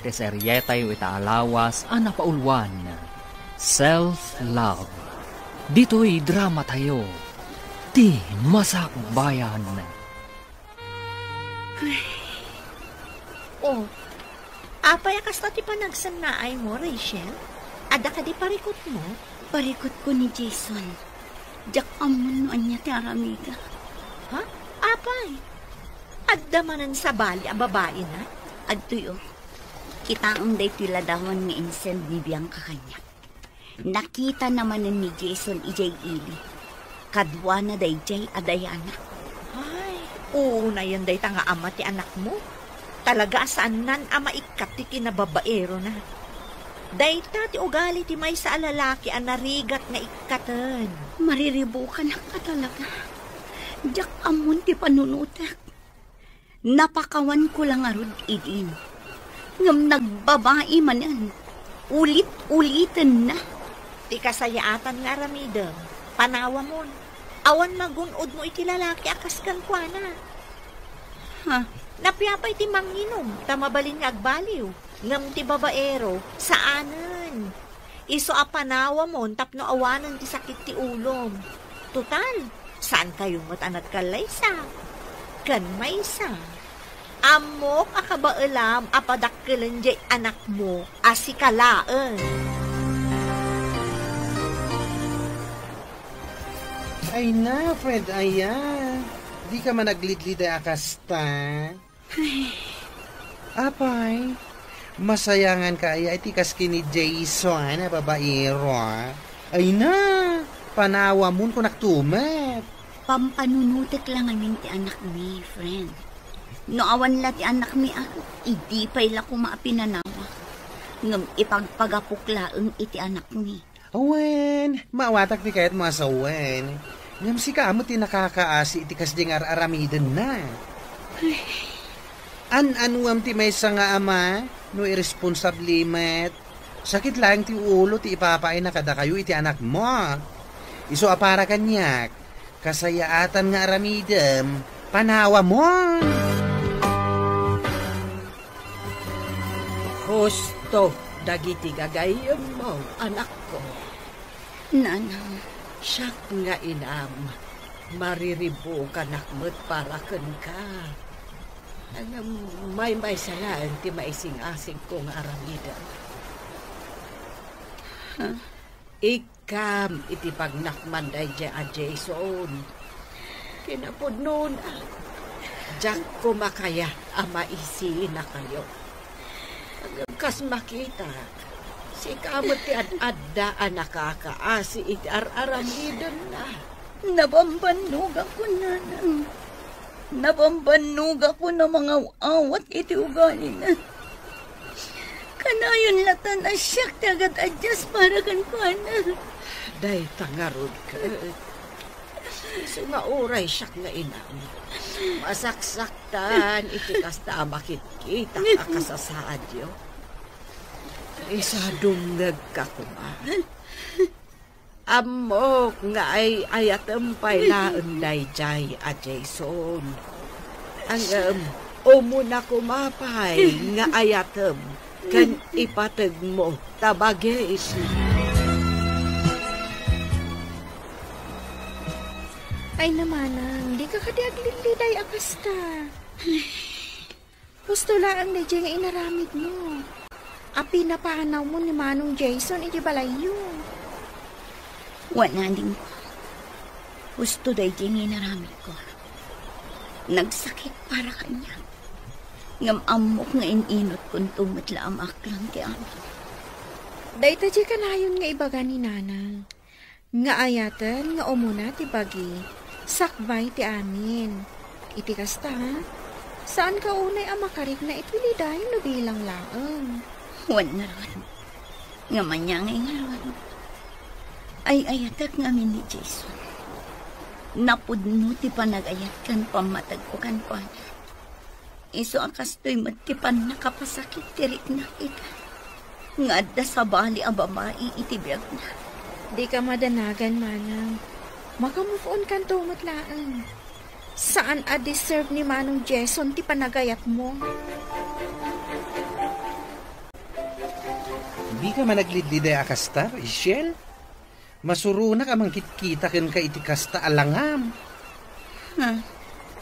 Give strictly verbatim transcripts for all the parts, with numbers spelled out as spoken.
Ti serietayo ita a lawas a napauluan, Self Love. Ditoy dramatayo, Ti Masakbayan. Oh, apay a kasta ti panagsannaaymo, Rachel? Adda kadi parikutmo? Parikutko ni Jason. Diak ammon no ania ti aramida. Ha? Apay? Adda manen sabali a babaina? Adtoy, oh. Kitaem daytoy ladawan nga insend ni Bianca kaniak. Nakitana manen ni Jason idiay ili. Kaduana daydiay a Diana. Ay, uunayen dayta nga ama ti anakmo. Talaga a saannan a maikkat ti kinababaerona. Dayta ti ugali ti maysa a lalaki a narigat nga ikkaten. Mariribukanak a talaga. Diak ammon ti panunotek. Napakawanko la ngarud idin. Ngem nagbabai manen. Ulit-ulitenna. Ti kasayaatan nga aramidem, panawamon. Awan magun-odmo iti lalaki a kas kenkuana. Ha? Napiapay ti manginom, ta mabalin nga agbaliw. Ngem ti babaero, saanen. Isu a panawamon tapno awanen ti sakit ti ulom. Total, saankayo met a nagkallaysa. Ken maysa, ammok a kabaelam a padakkelen diay anakmo a sika laeng. Ay na, friend, aya. Di ka man aglidliday a kasta. Ay. Apay, masayangan ka aya iti kas ken ni Jason a babaero, a? Ay na, panawamon kunak tumet. Pampanunotek la ngamin ti anakmi, friend. No awan la ti anakmi, a, idi pay la koma a pinanawak. Ngem ipagpagapok laeng iti anakmi. Wen, maawatak ti kayatmo a sawen. Ngem sika met ti nakakaasi iti kasdi nga ar-aramidenna. Ay. An-anuam ti maysa nga ama no iresponsable met. Sakit laeng ti ulo ti ipapaayna kadakayo iti anakmo. Isu a para kaniak, kasayaatan nga aramidem, panawamon. Husto dagiti gagayyemmo, anakko. Nanang. Siak nga inam, mariribukanak met para kenka. Ngem maymaysa laeng ti maisingasigko nga aramidem. Ha? Ikkam iti pagnakman daydiay a Jason. Kinapudnona, diak koma kayat a maisinakayo. Ngem kas makitak, sika met ti ad-adda a nakakaasi iti ar-aramidenna. Nabambannogakon, nanang. Nabambannogakon a mangaw-awat iti ugalina. Kanayon latan a siak ti agad-adias para kenkuana. Dayta ngarud ket. Isu nga uray siak nga inam, masaksaktan iti kasta a makitkitak a kasasaadyo. Isu a dumngegka koma. Ammok nga ay-ayatem pay laeng daydiay a Jason. Ngem, umuna koma pay nga ayatem ken ipategmo ta bagik. Ay, namanang, dika kadi aglilliday a kasta. Husto laeng daydiay nga inaramidmo. A pinapanawmo ni Manong Jason iti balayyo. Wen, adingko. Husto daydiay nga inaramidko. Nagsakit para kaniak. Ngem ammok nga in-inutkonto met la a maaklang ti amin. Dayta diay kanayon nga ibaga ni Nanang. Nga ayaten nga umuna ti bagi, sakbay ti amin. Iti kasta, saanka unay a makarikna iti liday no bilang laeng. Wen ngarud, nga maniangay ngarud, ay-ayatek ngamin ni Jason. Napudno ti panagayat ken pammateg ko kenkuana. Isu a kastoy met ti pannakapasakit ti rikna ita, nga adda sabali a babai iti biagna. Dika madanagan, Manang. Maka-move on kanto met laeng. Saan a deserve ni Manong Jason ti panagayatmo. Dika managlidliday a kasta, Rachel? Masuronak a mangkitkita kenka iti kasta a langam. Ha?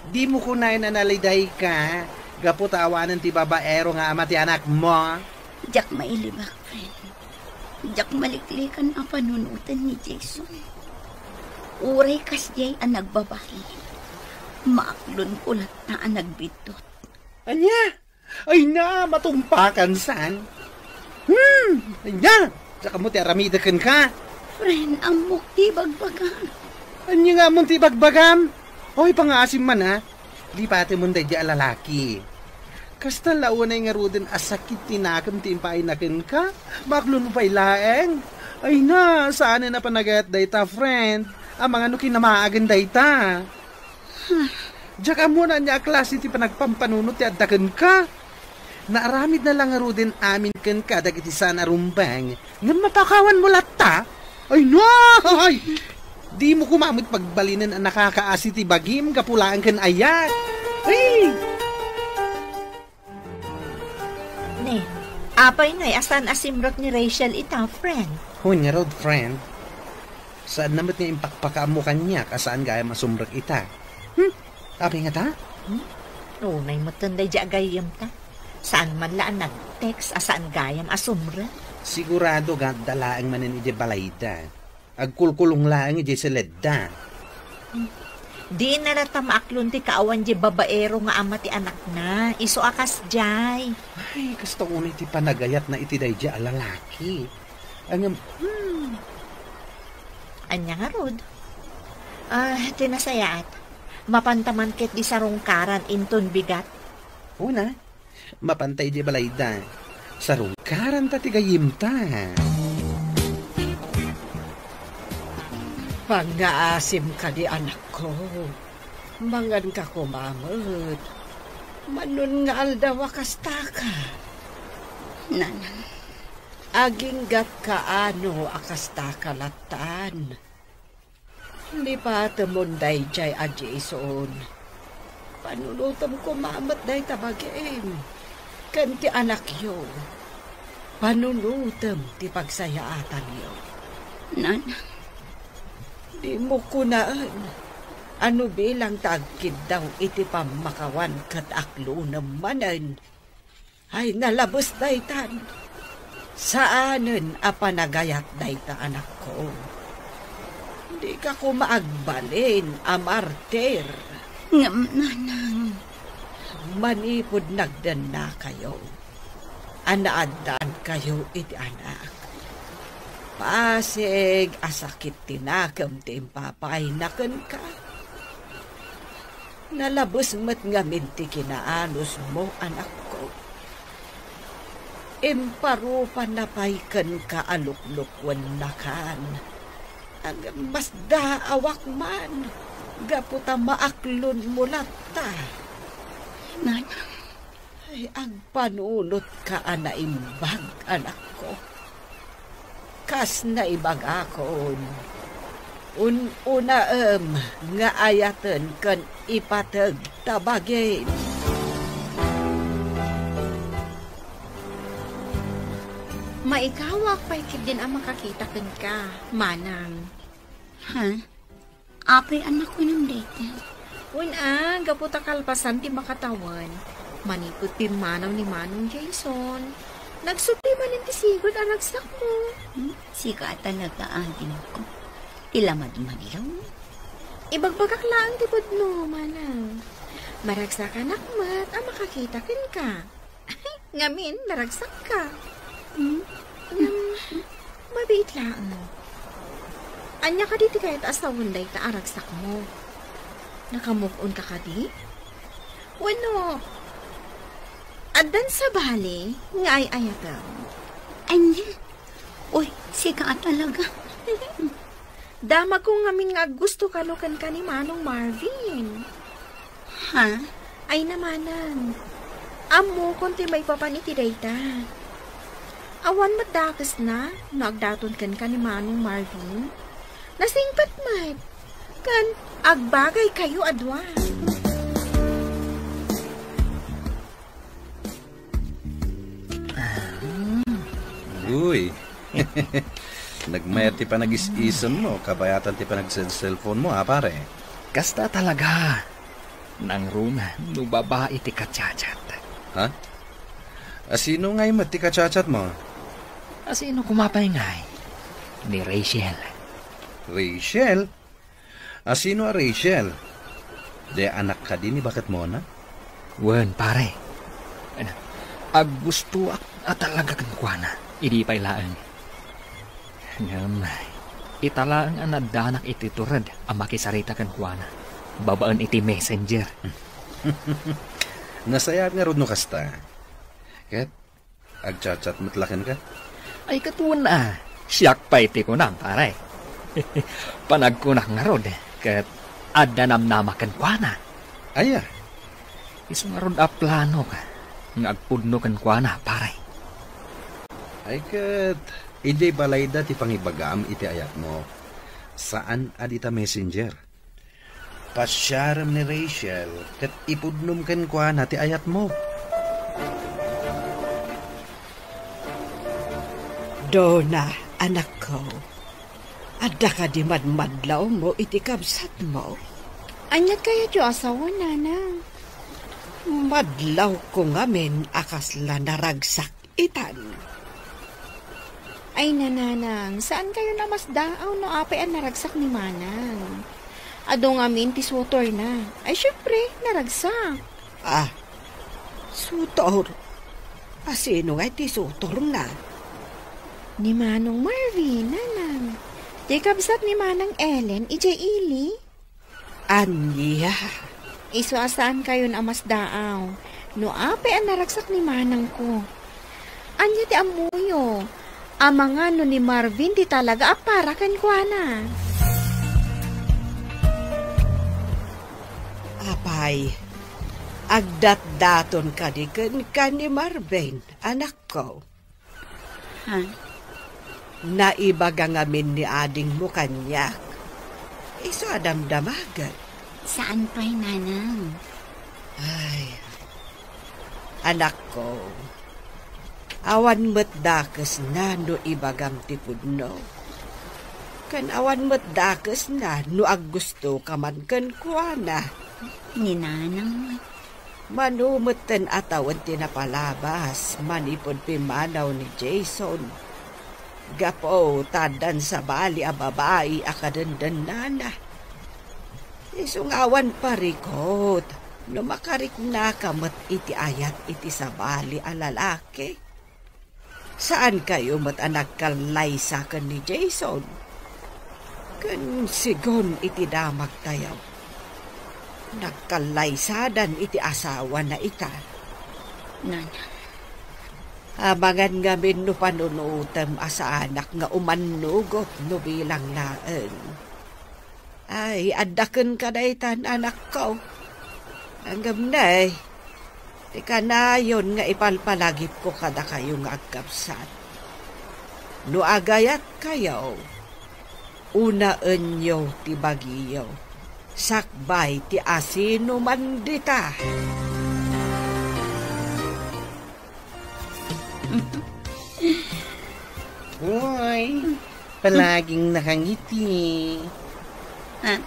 Dimo kunaen a nalidayka gapu ta awanen ti babaero nga ama ti anakmo? Diak mailibak, friend. Diak maliklikan a panunoten ni Jason. Uray kasdiay a nagbabain, maaklonko latta a nagbiddut. Ania? Ay na, matumpakan san? Hmm, ay na, saka mo ti aramidek kenka. Friend, ammok ti bagbagam. Ania nga ammon ti bagbagam? Oy, pangaasim man, a. Lipatemon daydi a lalaki. Kasta la unay ngaruden a sakit ti nakem ti impaayna kenka. Maaklon mo pay laeng. Ay na, saanen a panagayat dayta, friend. Amangan no kinamaagen dayta. Diak ammo no ania a klase ti panagpampanunot ti adda kenka. Naaramidna la ngaruden amin kenka dagiti saan a rumbeng, ngem mapakawanmo latta? Ay, no! Ay! Dimo koma met pagbalinen a nakakaasi ti bagim gapu laeng ken ayat. Ay! Ne, apay ngay a saan a simrek ni Rachel ita, friend? Wen ngarud, friend. Saanna met nga impakpakaammo kaniak a saan gayam a sumrek ita. Hmm? Apay ngata? Hmm? Unay metten daydi a gayyemta. Saan man la a nag-text a saan gayam a sumrek? Sigurado nga adda laeng manen idiay balayda. Agkulkulong laeng idiay seledda. Dina latta maaklon ti kaawan diay babaero nga ama ti anakna. Isu a kasdiay. Ay, kasta unay ti panagayatna iti daydi a lalaki. Ngem, hmm. Ania ngarud? Ah, ti nasayaat. Mapanta man ket di sarungkaran inton bigat. Una, mapanta idiay balayda. Sarungkaranta ti gayyemta. Pangngaasim kadi, anakko. Manganka koma met. Mano nga aldaw a kastaka. Nanang. Aginggatka ano a kastaka lattan. Lipatemon daydiay a Jason. Panunotem koma met dayta bagim. Ken ti anakyo, panunotem ti pagsayaatanyo. Nanang. Dimo kunaen a no bilang ta agkiddaw iti pammakawan ket aklonem manen. Ay, nalabes daytan. Saanen a panagayat dayta, anakko. Dika koma agbalin a martir. Ngem, nanang. Manipud nagdennakayo a naaddaankayo iti anak, pasig a sakit ti nakem ti impapaayna kenka. Nalabes met ngamin ti kinaanusmo, anakko. Imparupanna pay kenka a luklukuennakan. Ngem masdaawak man gapu ta maaklonmo latta. Nanang. Ay, agpanunotka a naimbag, anakko. Kas naibagakon, un-unaem nga ayaten ken ipateg ta bagim. Maikawak pay ketdin a makakita kenka, manang. Ha? Apay, anakko, ngem dayta? Wen a, gapu ta kalpasan ti makatawen, manipud pimmanaw ni Manong Jason, nagsubli manen ti sigud a ragsakmo. Hmm? Sika a talaga, adingko. Ti lamadmadilaw. Ibagbagak laeng ti pudno, manang. Maragsakanak met a makakita kenka. Ngamin, naragsakka. Hmm? Ngem, mabiit laeng. Ania kadi ti kayat a sawen dayta a ragsakmo? Nakamove on ka kadi? Wenno, addan sabali nga ay-ayatem? Ania? Uy, sika a talaga. Damagko ngamin nga aggusto kano kenka ni Manong Marvin. Ha? Ay, namanan. Ammokon ti maipapan iti dayta. Awan met dakesna no agdaton kenka ni Manong Marvin. Nasingpet met. Ken agbagaykayo a dua. Ah, Uy. Nagmayat ti panagis-isemmo, kabayatan ti panagselselponmo, a, pare? Kasta talaga. Nangruna no babai ti kachat-chat. Ha? Asino ngay met ti kachat-chatmo? Asino koma pay ngay? Ni Rachel. Rachel? Asino a Rachel? Di anak kadi ni baketmona? Wen, pare. Agustoak a talaga kenkuana, idi pay laeng. Ngem, ita laeng a naddanak iti tured a makisarita kenkuana babaen iti messenger. Nasayaat ngarud no kasta. Ket agchat-chat met la kenka? Ay, ket wen a. Siak pay ti kunam, pare. Panagkunak ngarud, ket adda namnama kenkuana. Aya? Isu ngarud a planok nga agpudno kenkuana, pare. Ay ket, idiay balayda ti pangibagam iti ayatmo. Saan a dita messenger. Pasiarem ni Rachel ket ipudnom kenkuana ti ayatmo. Donna, anakko, adda kadi madmadlawmo iti kabsatmo? Ania kayatyo a sawen, Nana? Madlawko ngamin a kasla naragsak itan. Ay, nanang, saan kayo namasdaaw no apay a naragsak ni Manang? Adu ngamin ti sutorna. Ay, syempre, naragsak. Ah, sutor? Asino nga iti sutorna? Ni Manong Marvin, nanang. Ti kabsat ni Manang Ellen, idiay ili. Ania? Isu a saan kayon a masdaaw no apay a naragsak ni manangko. Ania ti ammoyo? Amangan no ni Marvin ti talaga a para kenkuana. Apay, agdatdaton kadi kenka ni Marvin, anakko? Ha? Naibaga ngamin ni adingmo kaniak. Isu a damdamaget. Saan pay, nanang? Ay, anakko, awan met dakesna no ibagam ti pudno. Ken awan met dakesna no aggustoka man kenkuana. Ni nanang met. Mano metten a tawen ti napalabas manipud pimmanaw ni Jason. Gapu ta addan sabali a babai a kadendennana. Isu nga awan parikut no makariknaka met iti ayat iti sabali a lalaki. Saankayo met a nagkallaysa ken ni Jason? Ken sigun iti damagtayo, nagkallaysadan iti asawana ita. Nana. Amangan ngamin no panunotem a saanak nga umannugot no bilang laeng. Ay, adda kenka daytan, anakko. Ngem ne, ti kanayon nga ipalpalagipko kadakayo nga agkabsat. No agayatkayo, unaenyo ti bagiyo, sakbay ti asinoman dita. Uy, palaging nakangiti. Ha?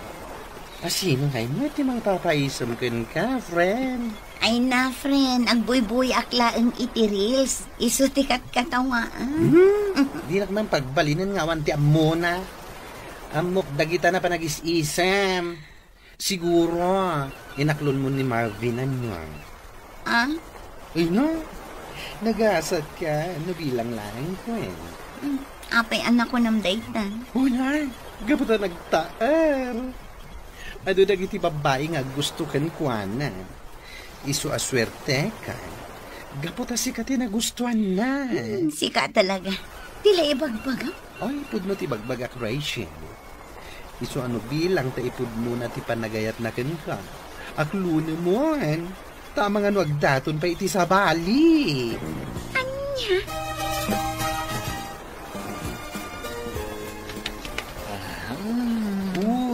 Asino ngay met ti mangpapaisem kenka, friend? Ay na, friend, agbuybuyak laeng iti reels. Isu ti katkatawaan. Hmm? Dinak man pagbalinen nga awan ti ammona. Ammok dagita na panagis-isem. Siguro, inaklonmo ni Marvin, ania? Ah? Ay na, nagasatka no bilang laeng, friend. Hmm, apay a nakunam dayta? Uy, ay, gapu ta nagtaer. Adu dagiti babbai nga aggusto kenkuana. Isu a suerteka. Gapu ta sika ti nagustuanna. Hmm, sika talaga. Ti la ibagbagam? Ay, pudno ti bagbagak, Rachel. Isu a no bilang ta ipudmona ti panagayatna kenka. Aklonemon. Ta amangan no agdaton pay iti sabali. Ania?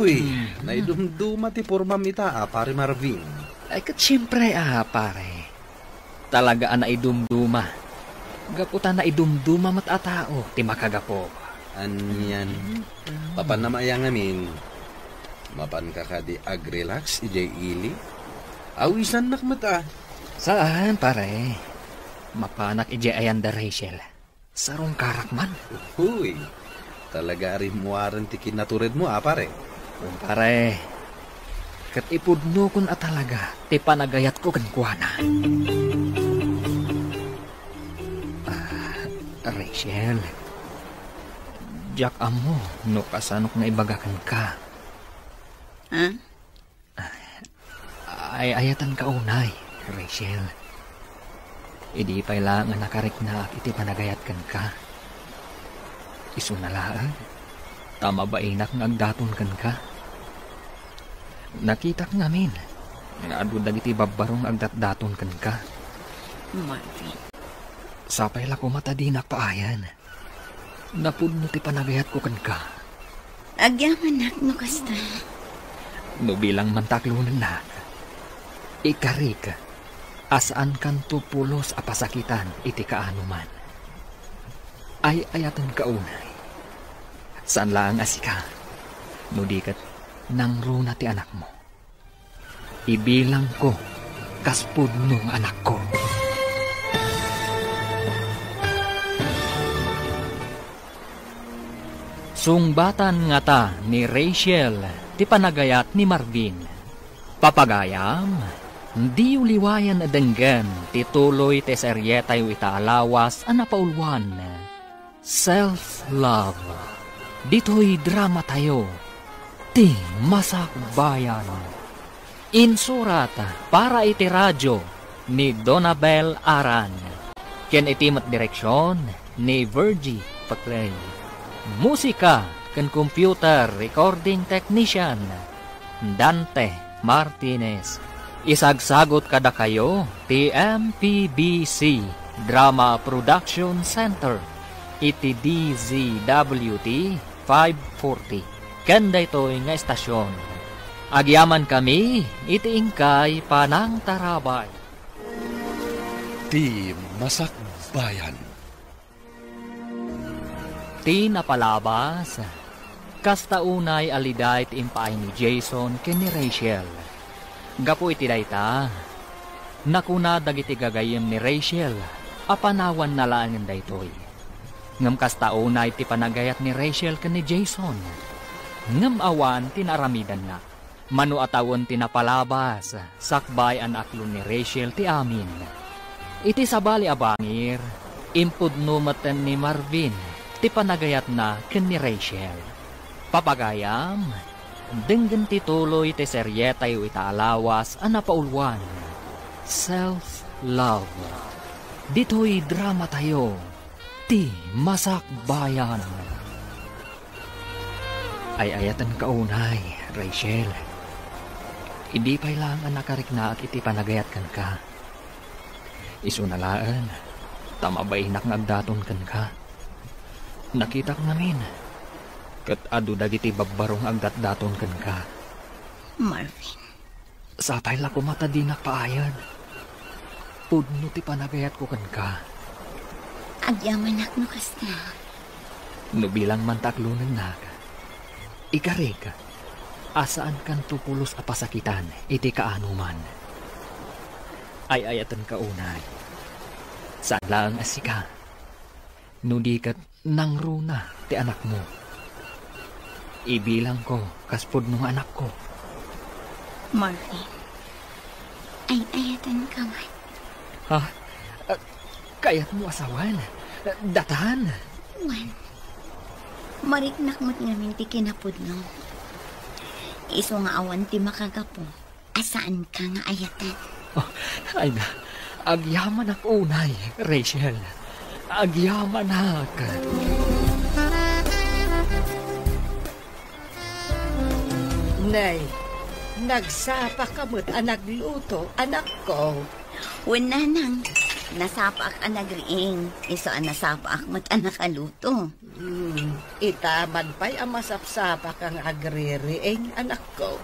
Uy, naidumduma ti pormam ita, a, Pare Marvin. Ay, ket siempre, a, pare. Talaga a naidumduma. Gapu ta naidumduma met a tao ti makagapu. Anian. Papanam aya ngamin? Mapanka kadi agrelax idiay ili? Awisannak met a. Saan, pare. Mapanak idiay ayan da Rachel. Sarungkarak man. Uy, talaga a rimmuaren ti kinaturedmo, a, pare. Kumpare, ket ipudnokon a talaga ti panagayatko kenkuana. Ah, Rachel, diak ammo no kasanok nga ibaga kenka. Ha? Ay-ayatenka unay, Rachel. Idi pay la nga nakariknaak iti panagayat kenka. Isuna laeng, ta mabainak nga agdaton kenka. Nakitak ngamin nga adu dagiti babbarong nga agdatdaton kenka. Marvin. Sapay la koma ta dinak paayan. Napudno ti panagayatko kenka. Agyamanak no kasta. No bilang man ta aklonennak, ikarik a saankanto pulos a pasakitan iti kaanoman. Ay-ayatenka unay. Saan laeng a sika, no di ket nangruna ti anakmo. Ibilangko kas pudno nga anakko. Sungbatan ngata ni Rachel ti panagayat ni Marvin. Papagayam, diyo liwayan a denggen ti tuloy ti serietayo ita a lawas a napauluan. Self-love. Ditoy dramatayo, Ti Masakbayan. Insurat para iti radyo ni Donabel Aran. Ken iti met direksion ni Virgie Paclay. Musika ken computer recording technician, Dante Martinez. Isagsagot kadakayo ti M P B C Drama Production Center iti D Z W T five forty. Ken daytoy nga estasion, agyamankami iti inkay panangtarabay. Ti Masakbayan. Ti napalabas, kasta unay a liday ti impaay ni Jason ken ni Rachel. Gapu iti dayta, nakuna dagiti gagayyem ni Rachel a panawanna laengen daytoy. Ngem kasta unay ti panagayat ni Rachel ken ni Jason. Ngem awan ti naaramidanna. Mano a tawen ti napalabas, sakbay a naaklon ni Rachel ti amin. Iti sabali a bangir, impudno metten ni Marvin ti panagayatna ken ni Rachel. Papagayam, denggen ti tuloy ti serietayo ita a lawas a napauluan, Self Love. Ditoy dramatayo, Ti Masakbayan. Ay-ayatenka unay, Rachel. Idi pay laeng a nakariknaak iti panagayat kenka. Isuna laeng, ta mabainak nga agdaton kenka. Nakitak ngamin, ket adu dagiti babbaro nga agdatdaton kenka. Marvin. Sapay la koma ta dinak paayan. Pudno ti panagayatko kenka. Agyamanak no kasta. No bilang man ta aklonennak, ikarik a saankanto pulos a pasakitan iti kaanoman. Ay-ayatenka unay. Saan laeng a sika. No di ket nangruna ti anakmo. Ibilangko kas pudno nga anakko. Marvin, ay-ayatenka man. Ha? Ah, kayatmo a sawen? Datan? Wen. Mariknak met ngamin ti kinapudno. Isu nga awan ti makagapu a saanka nga ayaten. Oh, ay na, agyamanak unay, Rachel. Agyamanak. Nay, nagsapaka met a nagluto, anakko. Wen, nanang, nasapaak a nagriing, isu a nasapaak met a nakaluto. Hmm, ita man pay a masapsapaka nga agririing, anakko.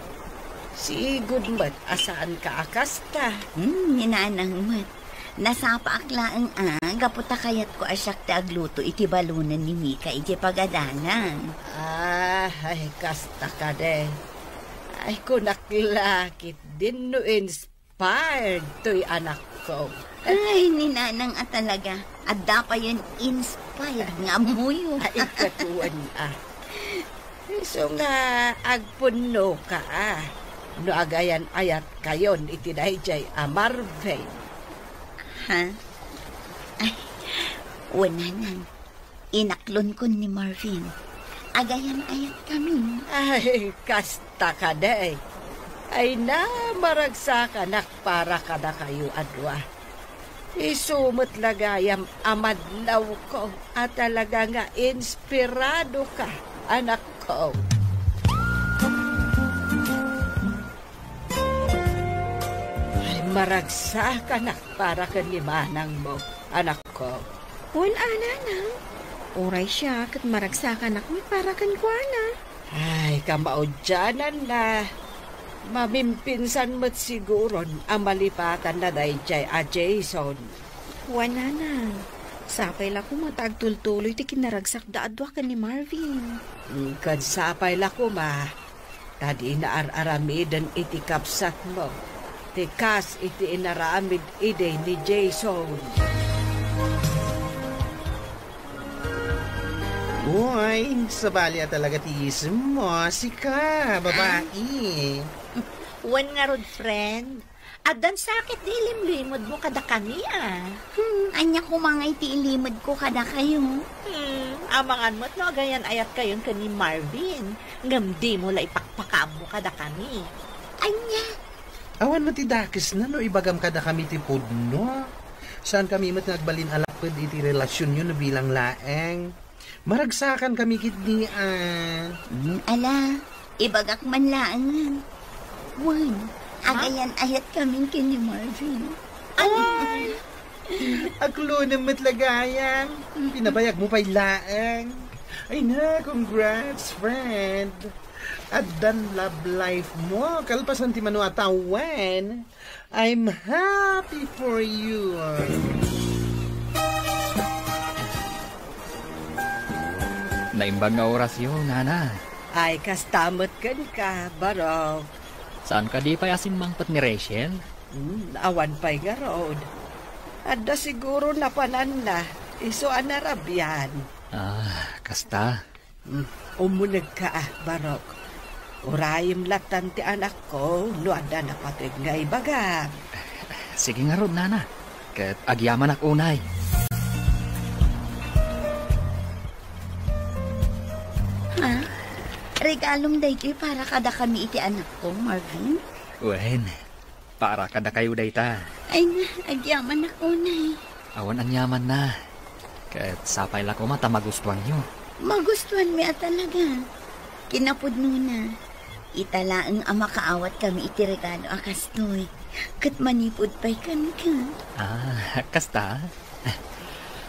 Sigud met a saanka a kasta. Hmm, ni nanang met. Nasapaak laeng a, gapu ta kayatko a siak ti agluto iti balonen ni Mika iti pagadalan. Ah, ay, kasta kadi. Ay, kunak la, ket dinno inspired toy anakko. Ay, ni Nanang a talaga. Adda payen inspired nga ammoyo. Ay, katuan, ah. Isu nga agpunnoka, ah, no agayan-ayatkayon iti daydiay a Marvin. Ha? Ay, wen, Nanang. Inaklonkon ni Marvin. Agayan-ayatkami. Ay, kasta kadi. Ay na, maragsakanak para kadakayo a dua. Isu met la gayam a madlawko a talaga nga inspiradoka, anakko. Ay, maragsakanak para ken ni manangmo, anakko. Wen a, Nanang. Uray siak ket maragsakanak met para kenkuana. Ay, kamaudiananna. Mamimpinsan met siguron a malipatanna daydiay a Jason. Wen, Nanang. Sapay la koma ta agtultuloy ti kinaragsakda a dua ken ni Marvin. Mm, ken sapay la koma ta dina ar-aramiden iti kabsatmo ti kas iti inaramid idi ni Jason. Uy, sabali a talaga ti isimmo, sika, babai. Wen ngarud, friend. Addan sakit di ilimlimedmo kadakami, a. Hmm, ania koma nga iti ilimedko kadakayo? Hmm, amangan met no agayan-ayatkayon ken ni Marvin, ngem dimo la ipakpakaammo kadakami. Ania? Awan met ti dakesna no ibagam kadakami ti pudno. Saankami met nga agbalin a lapped iti relasionyo no bilang laeng. Maragsakankami ketdi a. Hmm, ala, ibagak man laeng. Wen, ha? Agayan-ayatkami ken ni Marvin. Ay! Aklonem met la gayam. Pinabayagmo pay laeng. Ay na, congrats, friend. Addan love life mo, kalpasan ti mano a tawen. I'm happy for you. Naimbag nga orasyo, Nana. Ay, kasta met kenka, Barok. Saan kadi pay a simmangpet ni Rachel? Hmm, awan pay ngarud. Adda siguro napananna, isu a narabian. Ah, kasta. Hmm, umunegka, a, Barok. Urayem lattan ti anakko no adda napateg nga ibagam. Sige ngarud, Nana. Ket agyamanak unay. Ha? Regalom daytoy para kadakami iti anakko, Marvin? Wen, para kadakayo dayta. Ay na, agyamanak unay. Awan aniamanna. Ket sapay la koma ta magustuanyo. Magustuanmi a talaga. Kinapudnona, ita laeng a makaawatkami iti regalo a kastoy. Ket manipud pay kenka. Ah, kasta?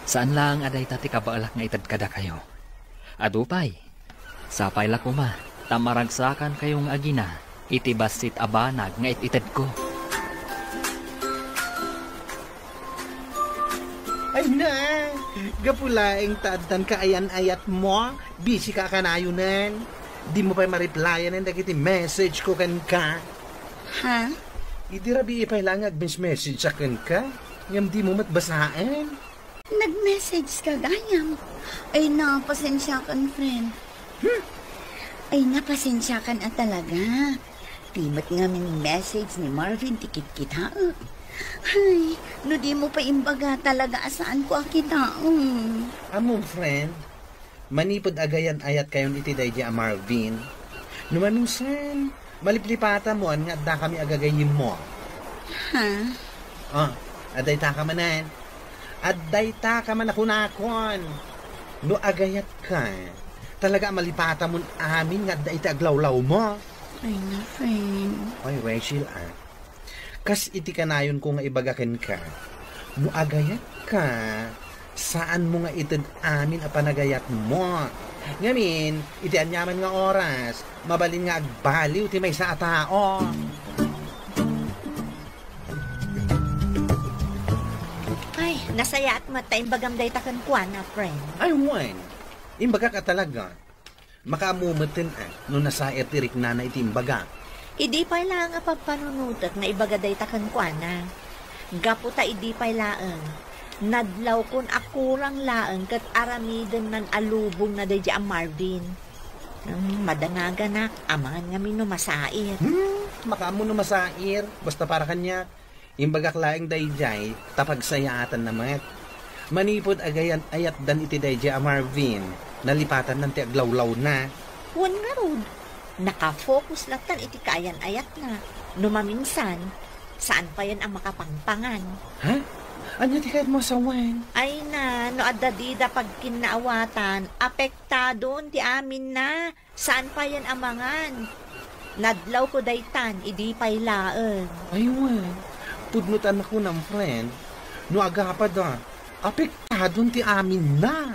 Saan laeng a dayta ti kabaelak nga ited kadakayo. Adu pay, sapay la koma ta maragsakankayo nga agina iti bassit a banag nga it-itedko. Ay na, gapu laeng ta addan kaayan-ayatmo, busy ka a kanayonen. Dimo pay ma-replyanen dagiti message ko kenka. Ha? Idi rabii pay laeng nga agmes-message a kenka, ngem dimo met basaen. Nag-message ka gayam. Ay na, pasensiakan, friend. Hmm. Ay na, pasensiakan a talaga. Ti met ngamin message ni Marvin ti kitkitaek. Ay, no dimo pay imbaga talaga a saanko a kitaen. Ammom, friend, manipud agayan-ayatkayon iti daydi a Marvin, no manusen, maliplipatamon nga addakami a gagayyemmo. Ha? Ah, addaytaka manen. Addaytaka man a kunakon. No agayatka, talaga a malipatamon amin nga adda iti aglawlawmo. Ay, na, friend. Ay, Rachel, ah. Kas iti kanayonko nga ibaga kenka, no agayatka, saanmo nga ited amin a panagayatmo. Ngamin, iti aniaman nga oras, mabalin nga agbaliw ti maysa a tao. Nasayaat met ta imbagam dayta kenkuana, friend. Ay, wen. Imbagak a talaga. Makaammo metten a no nasair ti riknana iti imbagak. Idi pay laeng a pagpanunotek nga ibaga dayta kenkuana. Gapu ta idi pay laeng, nadlawkon a kurang laeng ket aramidennan a lubongna daydi a Marvin. Hmm, madanaganak, amangan ngamin no masair. Hmm, makaammo no masair, basta para kaniak. Imbagak laeng daydiay ta pagsayaatanna met. Manipud agayan-ayatdan iti daydiay a Marvin, nalipatannan ti aglawlawna. Wen ngarud, nakafocus lattan iti kaayan-ayatna. No maminsan, saan payen a makapangpangan. Ha? Ania ti kayatmo a sawen? Ay na, no adda dida pagkinnaawatan, apektadon ti aminna. Saan payen a mangan? Nadlawko daytan, idi pay laeng. Ay, wen. Pudno ta nakunam, friend. No agapada, apektadon ti aminna.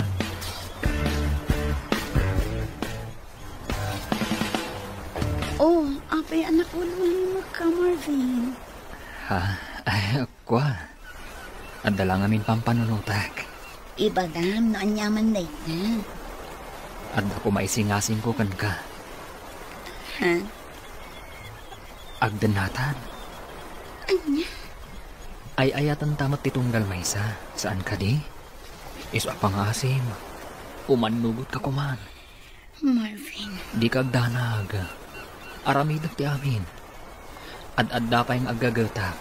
Oh, apay a nakulimok ka, Marvin? Ha? Ay, kua. Adda la ngamin pampanunotak. Ibagam no aniaman dayta. Adda koma isingasingko kenka. Ha? Agdennatan. Ania? Ay-ayatanta met ti tunggal maysa, saan kadi? Isu a pangngaasim, umannugotka koman. Marvin. Dika agdanag. Aramidek ti amin. Ad-adda pay nga aggagetak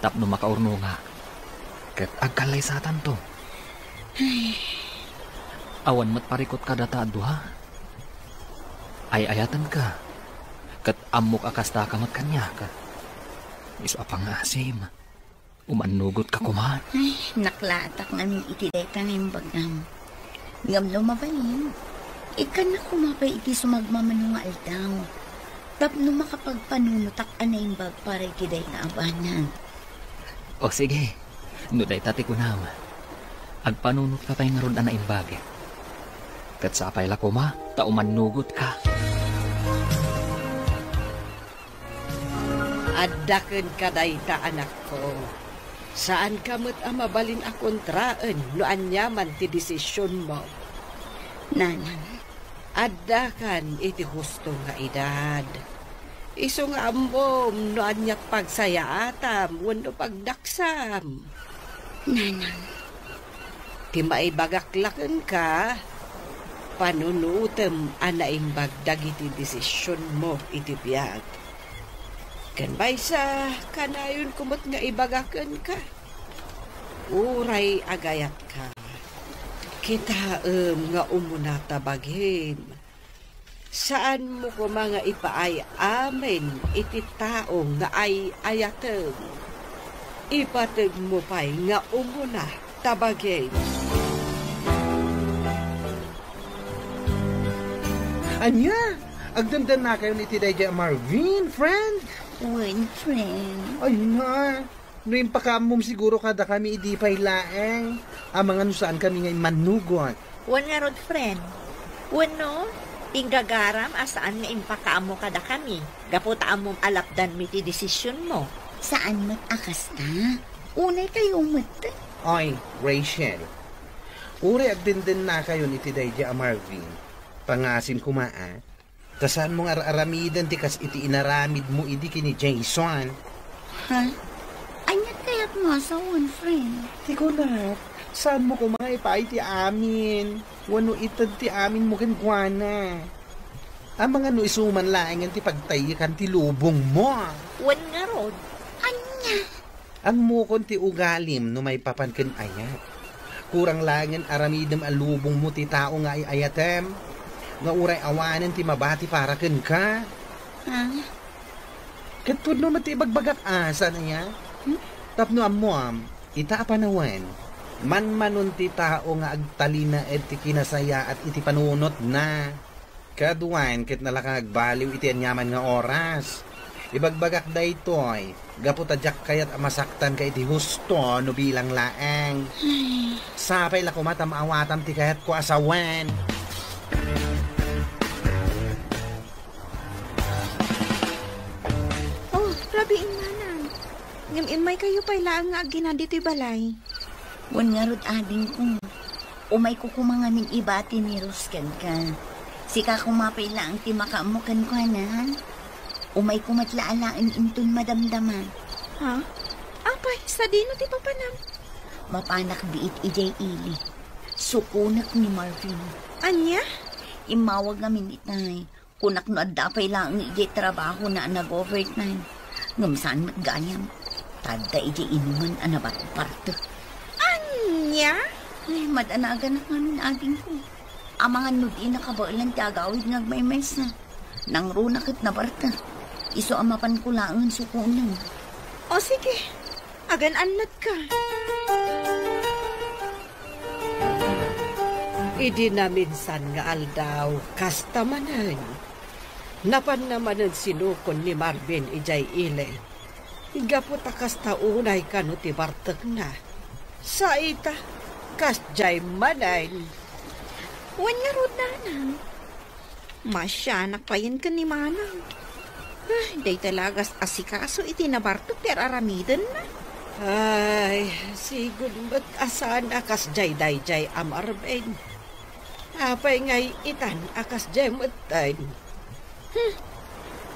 tapno makaurnongak. Ket agkallaysatanto. Ay. Awan met parikut kadata a dua. Ay-ayatenka. Ket ammok a kastaka met kaniak. Isu a pangngaasim. Umannugotka koman. Ay, naklatak ngamin iti dayta nga imbagam. Ngem no mabalin, ikkannak koma pay iti sumagmamano nga aldaw. Tapno makapagpanunotak a naimbag para iti dayta a banag. O sige, no dayta ti kunam, agpanunotka pay ngarud a naimbag. Ket sapay la koma ta umannugotka. Adda kenka dayta, anakko. Saanka met a mabalin a kontraen no aniaman ti desisionmo. Nanang. Addakan iti husto nga edad. Isu nga ammom no ania ti pagsayaatam wenno pagdaksam. Nanang. Ti maibagak la kenka, panunotem a naimbag dagiti desisionmo iti biag. Ken maysa, kanayonko met nga ibaga kenka. Uray agayatka, kitaem nga umuna ta bagim. Saanmo koma nga ipaay amin iti tao nga ay-ayatem. Ipategmo pay nga umuna ta bagim. Ania? Agdendennakayon iti daydiay a Marvin, friend? Wen, friend. Ay na. No impakaammom siguro kadakami idi pay laeng, amangan no saankami nga immannugot. Wen ngarud, friend. Wenno, inggagaram a saan nga impakaammo kadakami, gapu ta ammom a lapdanmi ti desisionmo. Saan met a kasta. Unay kayo met. Oy, Rachel. Uray agdendennakayon iti daydiay a Marvin. Pangasim koma, a. Ta saanmo nga ar-aramiden ti kas iti inaramidmo idi ken ni Jason. Ha? Ania ti kayatmo a sawen, friend? Ti kunak, saanmo koma nga ipaay ti amin wenno ited ti aminmo kenkuana. Amangan no isu man laengen ti pagtaykan ti lubongmo. Wen ngarud. Ania? Ammokon ti ugalim no maipapan ken ayat. Kurang laengen aramidem a lubongmo ti tao nga ay-ayatem, nga uray awanen ti mabati para kenka. Ah? Ket pudno met ti ibagbagak a, saan aya? Hmm? Tapno ammoam, ita a panawen, manmanon ti tao nga agtalinaed ti kinasayaat iti panunotna. Kaduan ket nalaka nga agbaliw iti aniaman nga oras. Ibagbagak daytoy, gapu ta diak kayat a masaktanka iti husto no bilang laeng. Sapay la koma ta maawatam ti kayatko a sawen. Oh, rabii, Nanang. Ngem immaykayo pay laeng nga aggina ditoy balay. Wen ngarud, adingko, umayko koma ngamin ibati ni Rose kenka. Sika koma pay laeng ti makaammo kenkuana. Umayko met la alaen inton madamdama. Ha? Apay, sadino ti papanam? Mapanak biit idiay ili. Sukonek ni Marvin. Ania? Immawag ngamin itay. Kunak no adda pay laeng idiay trabahona a nag-overtime. Ngem saan met gayam. Ta adda idiay inuman a nabarbartek. Ania? Ay, madanaganak ngamin, adingko. Amangan no di nakabaelan ti agawid nga agmaymaysa. Nangruna ket nabartek. Isu a mapanko laeng sukonen. O sige, agan-annatka. Idi naminsan nga aldaw, kasta manen. Napanna manen sinukon ni Marvin idiay ili. Gapu ta kasta unay kano ti bartekna. Sa ita, kasdiay manen. Wen ngarud, nanang. Masianak payen ken ni manang. Ay, dayta la gas asikaso iti nabartek ti ar-aramidenna. Ay, sigud met a saan a kasdiay daydiay a Marvin. Apay ngay itan a kasdiay metten? Hmm,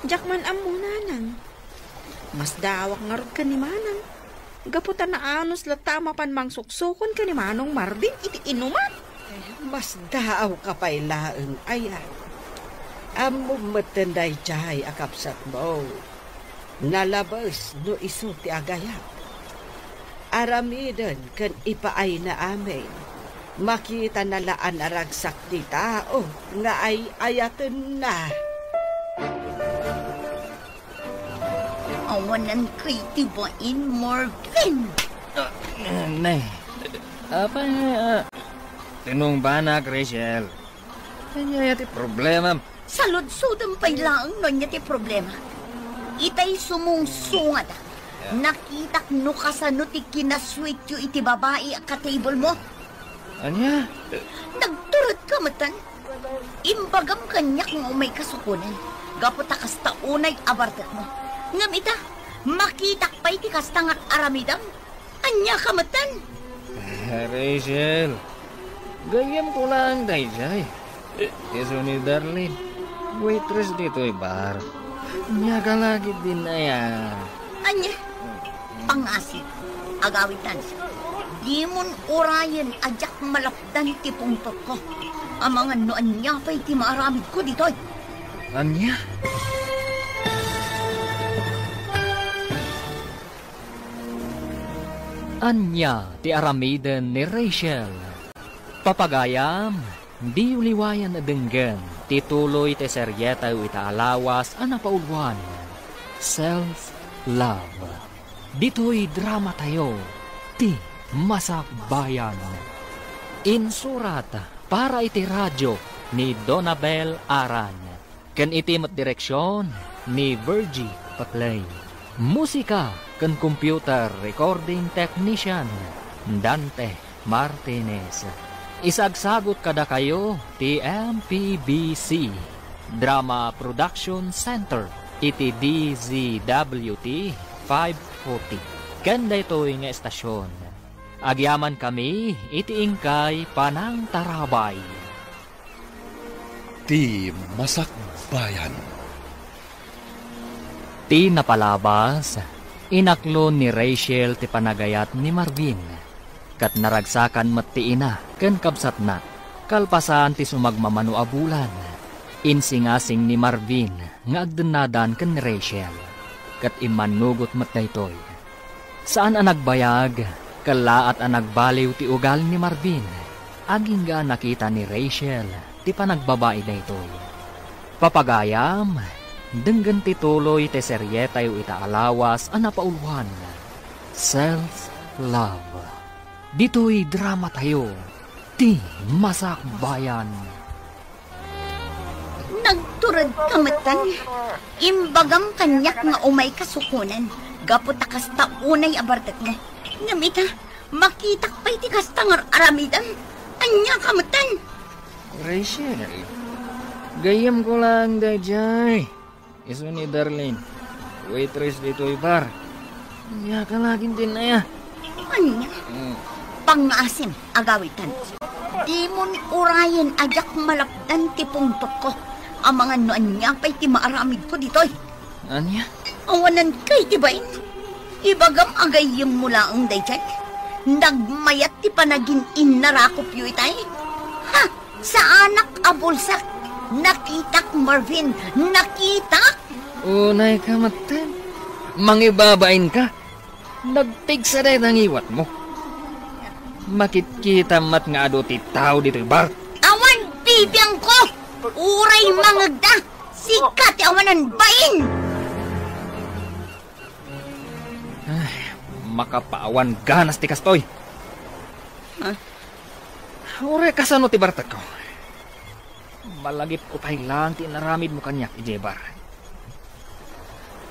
diak man ammo, nanang. Masdaawak ngarud ken ni manang. Gapu ta naanus latta a mapan mangsuksukon ken ni Manong Marvin iti inuman. Eh, masdaawka pay laeng aya. Ammom metten daydiay a kabsatmo. Nalabes no isu ti agayat. Aramiden ken ipaayna amin. Makitana la a naragsak ti tao nga ay-ayatenna. Awanan kay ti bain, Marvin. Ah, nay. Apay, ah, tinungbanak, Rachel. Ania ti problema? Saludsodem pay laeng no ania ti problema. Itay sumungsungada. Nakitak no kasano ti kinasuityo iti babai a ka-table mo. Ania? Nagturedka metten. Imbagam kaniak nga umayka sukonen, gapu ta kasta unay a bartekmo. Ngem ita, makitak pay ti kasta nga aramidem. Ania ka metten? Ah, Rachel, gayyemko laeng daydiay. Isu ni Darlene, waitress ditoy bar. Ania ka la ketdin aya? Ania? Pangasip, agawitan. Dimon urayen a diak malapdan ti pungtotko. Amangan no ania pay ti maaramidko ditoy. Ania? Ania ti aramiden ni Rachel? Papagayam, diyo liwayan a denggen ti tuloy ti serietayo ita a lawas a napauluan, Self Love. Ditoy dramatayo, Ti Masakbayan. Insurat para iti radio ni Donabel Aran. Ken iti met direksion ni Virgie Paclay. Musika ken computer recording technician, Dante Martinez. Isagsagut kadakayo ti M P B C Drama Production Center iti D Z W T five forty. Ken daytoy nga estasion, agyamankami iti inkay panangtarabay. Ti Masakbayan. Ti napalabas, inaklon ni Rachel ti panagayat ni Marvin, ket naragsakan met ti ina ken kabsatna. Kalpasan ti sumagmamano a bulan, insingasing ni Marvin nga agdennadan ken ni Rachel, ket immannugot met daytoy. Saan a nagbayag, kellaat a nagbaliw ti ugal ni Marvin. Agingga a nakita ni Rachel ti panagbabai daytoy. Papagayam, denggen ti tuloy ti serietayo ita a lawas a napauluan, Self Love. Ditoy dramatayo, Ti Masakbayan. Nagturedka metten. Imbagam kaniak nga umayka sukonen, gapu ta kasta unay a bartekmo. Ngem ita, makitak pay ti kasta nga ar-aramidem. Ania ka metten? Rachel, gayyemko laeng daydiay. Isu ni Darlene, waitress ditoy bar. Ania ka laeng din aya? Ania? Mm. pangngaasim, agawitan. Dimon urayen a diak malapdan ti pungtotko. Amangan no ania pay ti maaramidko ditoy. Ania? Awanan kay ti bain. Ibagam a gayyemmo laeng daydiay. Nagmayat ti panagin-innarakopyo itay. Ha! Saanak a bulsak. Nakitak, Marvin. Nakitak! Unay ka metten. Mangibabain ka. Nagpigsa dayta ngiwatmo. Makitkita met nga adu ti tao ditoy bar. Awan bibiangko! Uray mangegda! Sika ti awanan bain! Ay, makapaawan ganas ti kastoy. Ha? Uray kasano ti bartekko? Malagipko pay laeng ti inaramidmo kaniak idiay bar.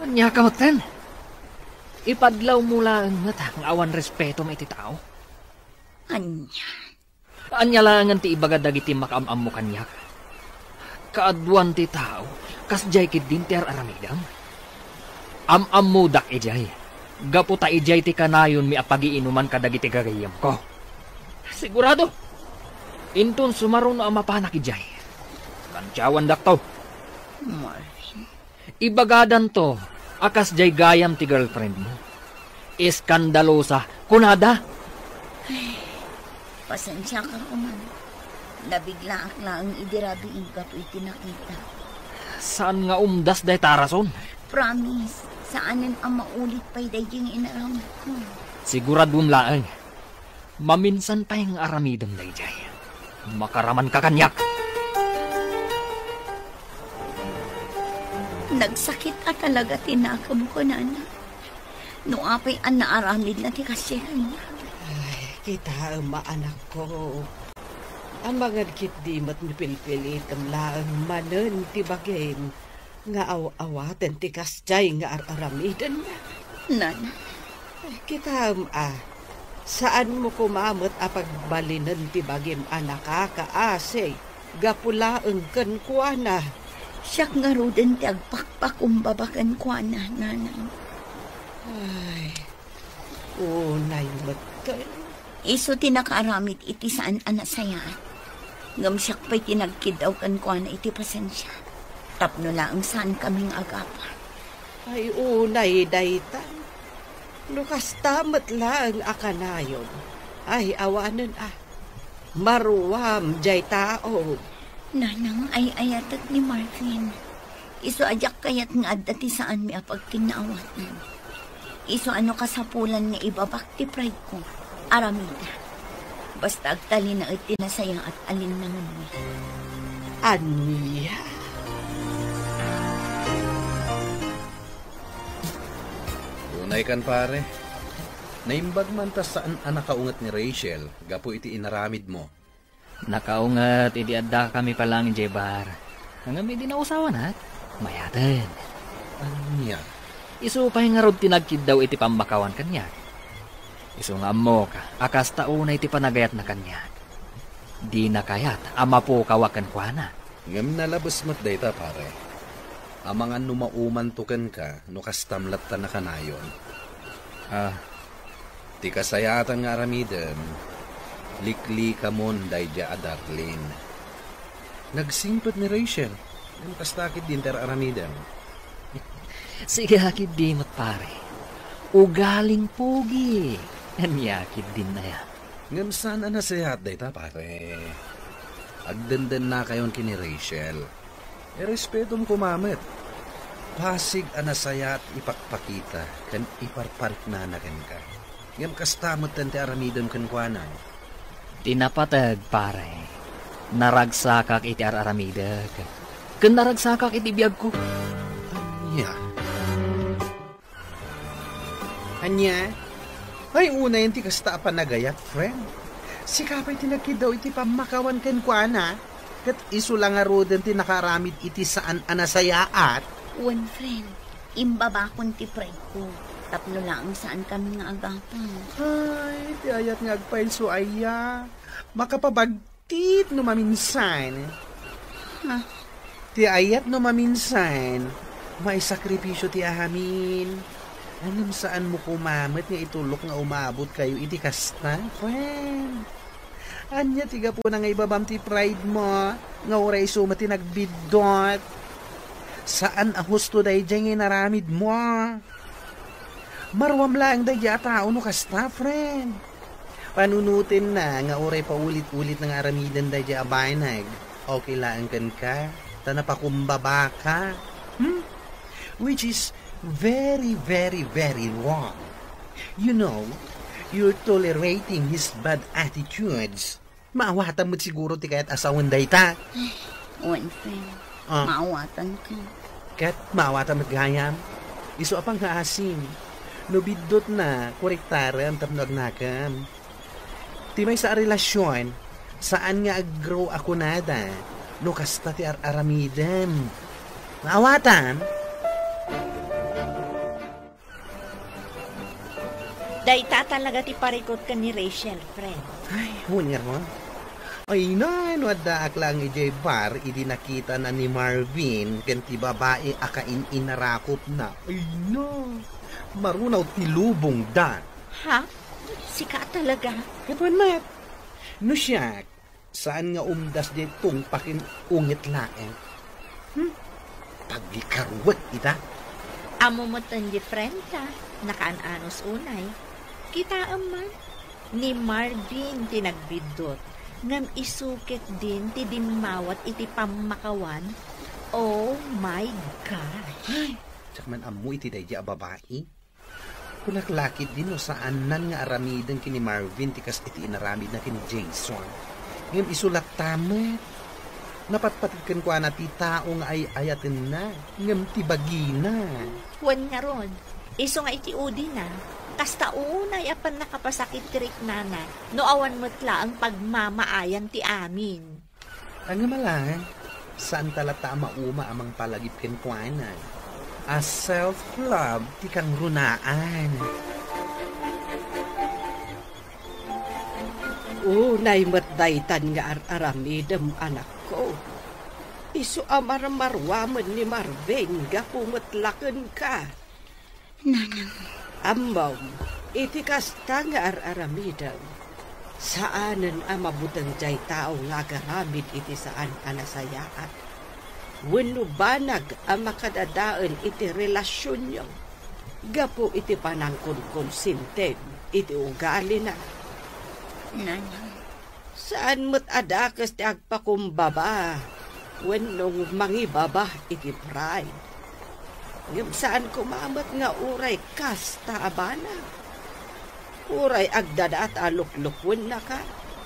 Ania ka metten? Ipadlawmo laeng met nga awan respetom iti tao. Ania? Ania laengen ti ibaga dagiti makaam-ammo kaniak? Kaaduan ti tao, kasdiay ketdin ti ar-aramidem. Am-ammodak idiay, gapu ta idiay ti kanayonmi a pagiinuman kadagiti gagayyemko. Sigurado, inton sumaruno a mapanak idiay, kantiawandakto. Marvin. Ibagadanto a kasdiay gayam ti girlfriendmo. Eskandalosa, kunada. Ay, pasensiaka koma. Nabiglaak laeng idi rabiin gapu iti nakita. Saan nga umdas dayta a rason? Promise, saanen a maulit pay daydiay nga inaramidko. Siguraduem laeng. Maminsan pay nga aramidem daydiay. Makaramanka kaniak. Nagsakit a talaga ti nakemko, nana. No apay a naaramidna ti kasdiay kaniak. Ay, kitaem a, anakko. Amangan ketdi met no pilpilitem laeng manen ti bagim nga aw-awaten ti kasdiay nga ar-aramidenna. Nana. Ay, kitaem a, saanmo koma met a pagbalinen ti bagim a nakakaasi gapu laeng kenkuana. Siak ngaruden ti agpakpakumbaba kenkuana, nanang. Ay, unay met ken. Isu ti nakaaramid iti saan a nasayaat. Ngem siak pay ti nagkiddaw kenkuana iti pasensia. Tapno laeng saankami nga agapa. Ay, unay dayta. No kasta met laeng a kanayon, ay, awanen a. Maruam diay tao. Nanang, ay-ayatek ni Marvin. Isu a diak kayat nga adda ti saanmi a pagkinnaawatan. Isu a no kasapulan nga ibabak ti pride ko, aramida. Basta agtalinaed ti nasayaat a linnangenmi. Ania? Unay kan, pare. Naimbag man ta saan a nakaunget ni Rachel gapu iti inaramidmo. Nakaunget idi addakami pa laeng idiay bar. Ngem idi nausawanak, mayaten. Ania? Isu pay ngarud ti nagkiddaw iti pammakawan kaniak. Isu nga ammok a kasta unay ti panagayatna kaniak. Dina kayat a mapukawak kenkuana. Ngem nalabes met dayta, pare. Amangan no maumanto kenka no kastam latta nakanayon. Ah, Ti kasayaatan nga aramidem, liklikamon daydiay a Darlene. Nagsingpet ni Rachel, ngem kasta ketdin ti ar-aramidem. Siak ketdi met, pare. Ugaling pogi. Ania ketdin aya? Ngem saan a nasayaat dayta, pare. Agdendennakayon ken ni Rachel. Irespetom koma met. Basig a nasayaat ipakpakita ken iparpariknana kenka. Ngem kasta metten ti aramidem kenkuana. Ti napateg, pare, naragsakak iti ar-aramidek, ken naragsakak iti biagko. Ania? Ania? Ay, unayen ti kasta a panagayat, friend. Sika pay ti nagkiddaw iti pammakawan kenkuana, ket isu la ngaruden ti nakaaramid iti saan a nasayaat. Wen, friend, imbabakon ti pride ko, tapno laeng saankami nga agapa. Ay, ti ayat nga agpayso aya. Makapabag- tit no maminsan. Ha? Ti ayat no maminsan, maisakripisyo ti amin. Ngem saanmo koma met nga itulok nga umabot kayo iti kasta, friend? Ania ti gapuna nga ibabam ti pride mo nga uray isu met ti nagbiddut? Saan a husto daydiay nga inaramid mo. Maruam laeng daydiay a tao no kasta, friend. Panunotenna nga uray paulit-ulit na nga aramiden daydiay a banag. Okay laeng kenka, ta napakumbabaka. Hmm? Which is very, very, very wrong. You know, you're tolerating his bad attitudes. Maawatam met siguro ti kayat a sawen dayta. Wen, friend. Ah. Maawatanka. Ket maawatam met gayam. Isu a pangngaasim. No biddutna, korektarem tapno agnakem. Ti maysa a relasyon, saan nga aggrow a kunada no kasta ti ar-aramidem. Maawatam? Dayta talaga ti parikut ken ni Rachel, friend. Ay, wen ngarud. Ay, na, no addaak laeng idiay bar, idi nakitana ni Marvin ken ti babai a kain-inarakupna. Ay, na. Marunaw ti lubongda. Ha? Sika talaga? Ket wen met. No siak, saan nga umdas diay tungpaken unget laeng. Hmm? Pagikaruek ita. Ammo met ti friend ta, nakaan-anos unay. Kitaem man, ni Marvin ti nagbiddut, ngem isu ketdin ti dimmawat iti pammakawan. Oh my gosh! Ay, diak man ammo iti daydiay a babai. Kunak la ketdin no saannan nga aramiden ken ni Marvin ti kas iti inaramidna ken ni Jason. Ngem isu latta met. Napatpateg kenkuana ti tao nga ay-ayatenna, ngem ti bagina. Wen ngarud, isu nga iti udina, kasta unay a pannakapasakit ti riknana no awan met laeng pagmamaayan ti amin. Ngem ala, saanta latta a mauma a mangpalagip kenkuana. A self-love ti kangrunaan. Unay met daytan nga ar-aramidem, anakko. Isu a marmaruamen ni Marvin gapu met la kenka. Nanang. Ammom, iti kasta nga ar-aramidem, saanen a mabuteng diay tao nga agaramid iti saan a nasayaat wenno banag a makadadael iti relasionyo gapu iti panangkonkonsintim iti ugalina. Nanang. Saan met a dakes ti agpakumbaba wenno mangibaba iti pride. Ngem saan koma met nga uray kasta a banag. Uray agdadata a luklukuennaka,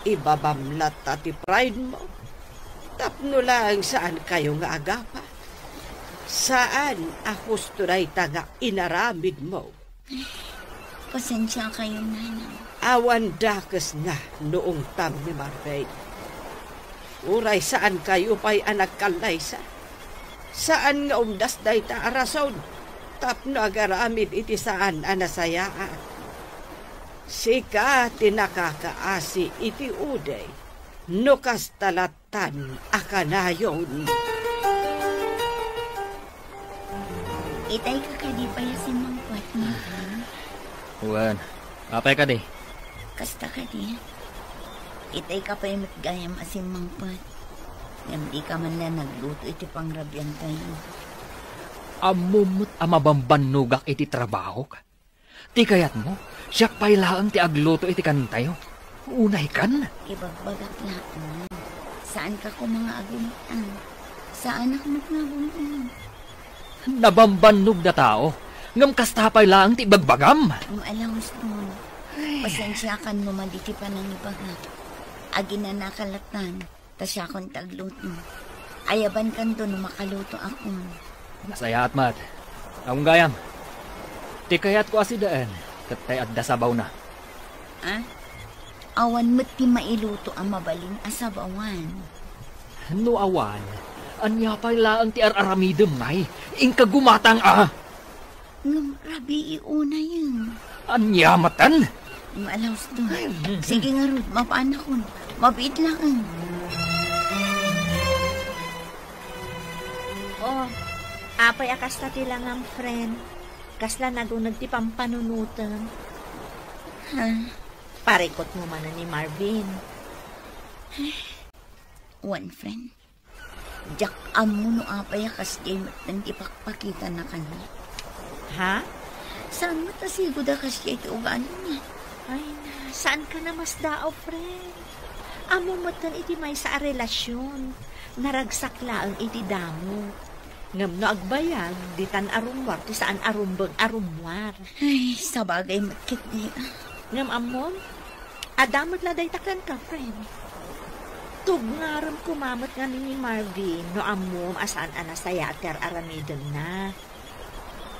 ibabam latta ti pride mo. Tapno laeng saankayo nga agapa. Saan a husto dayta nga inaramidmo. Pasensiakayo, Nanang. Awan dakesna no ungtam ni Marvin. Uray saankayo pay a nagkallaysa. Saan nga umdas dayta a rason tapno agaramid iti saan a nasayaat. Sika ti nakakaasi iti uday no kasta lat- tan a kanayon. Itay ka kadi pay a simmangpet, Marvin? Wen, apay kadi? Kasta kadi. Itay ka pay met gayam a simmangpet. Ngem di ka man la nagluto iti pangrabiantayo. Ammom met a mabambannogak iti trabahok. Ti kayatmo, siak pay laeng ti agluto iti kantayo. Unay kan? Ibagbagak laeng. Saanka koma nga agum-an. Saanak met nga agum-an. Nabambannog da tao, ngem kasta pay laeng ti ibagbagam. Ang alawos mo. Ay. Pasensiakan no madi ti panangibagak. Aginanaka latan. Ta siakon ti agluto. Ayabankanto no makalutoakon. Nasayaat met. Awan gayam. Ti kayatko a sidaen, ket tay adda sabawna. Ah? Awan met ti mailuto a mabalin a sabawan. No awan, ania pay laeng ti ar-aramidem, ngay? Inka gumatang a! Ngem rabii unayen. Ania maten? Maalaus to. Ay, mm, mm. Sige ngarud, mapaanakon. Mabiit laeng. Oh, apay a kasta ti langam, friend? Kasla naguneg ti pampanunotem. Ha? Parikutmo manen ni Marvin. Wen, friend. Diak ammo no apay a kasdiay metten ti pakpakitana kaniak. Ha? Saan met a sigud a kasdiay ti ugalina. Ay na, saanka a masdaaw, friend. Ammom metten iti maysa a relasion. Naragsak laeng iti damo. Ngem no agbayag, ditan a rummuar ti saan a rumbeng a rummuar. Ay, sabagay met ketdi, ah. Ngem ammom, adda met la dayta kenka, friend. Tugngarem koma met ngamin ni Marvin no ammom a saan a nasayaat ti ar-aramidenna.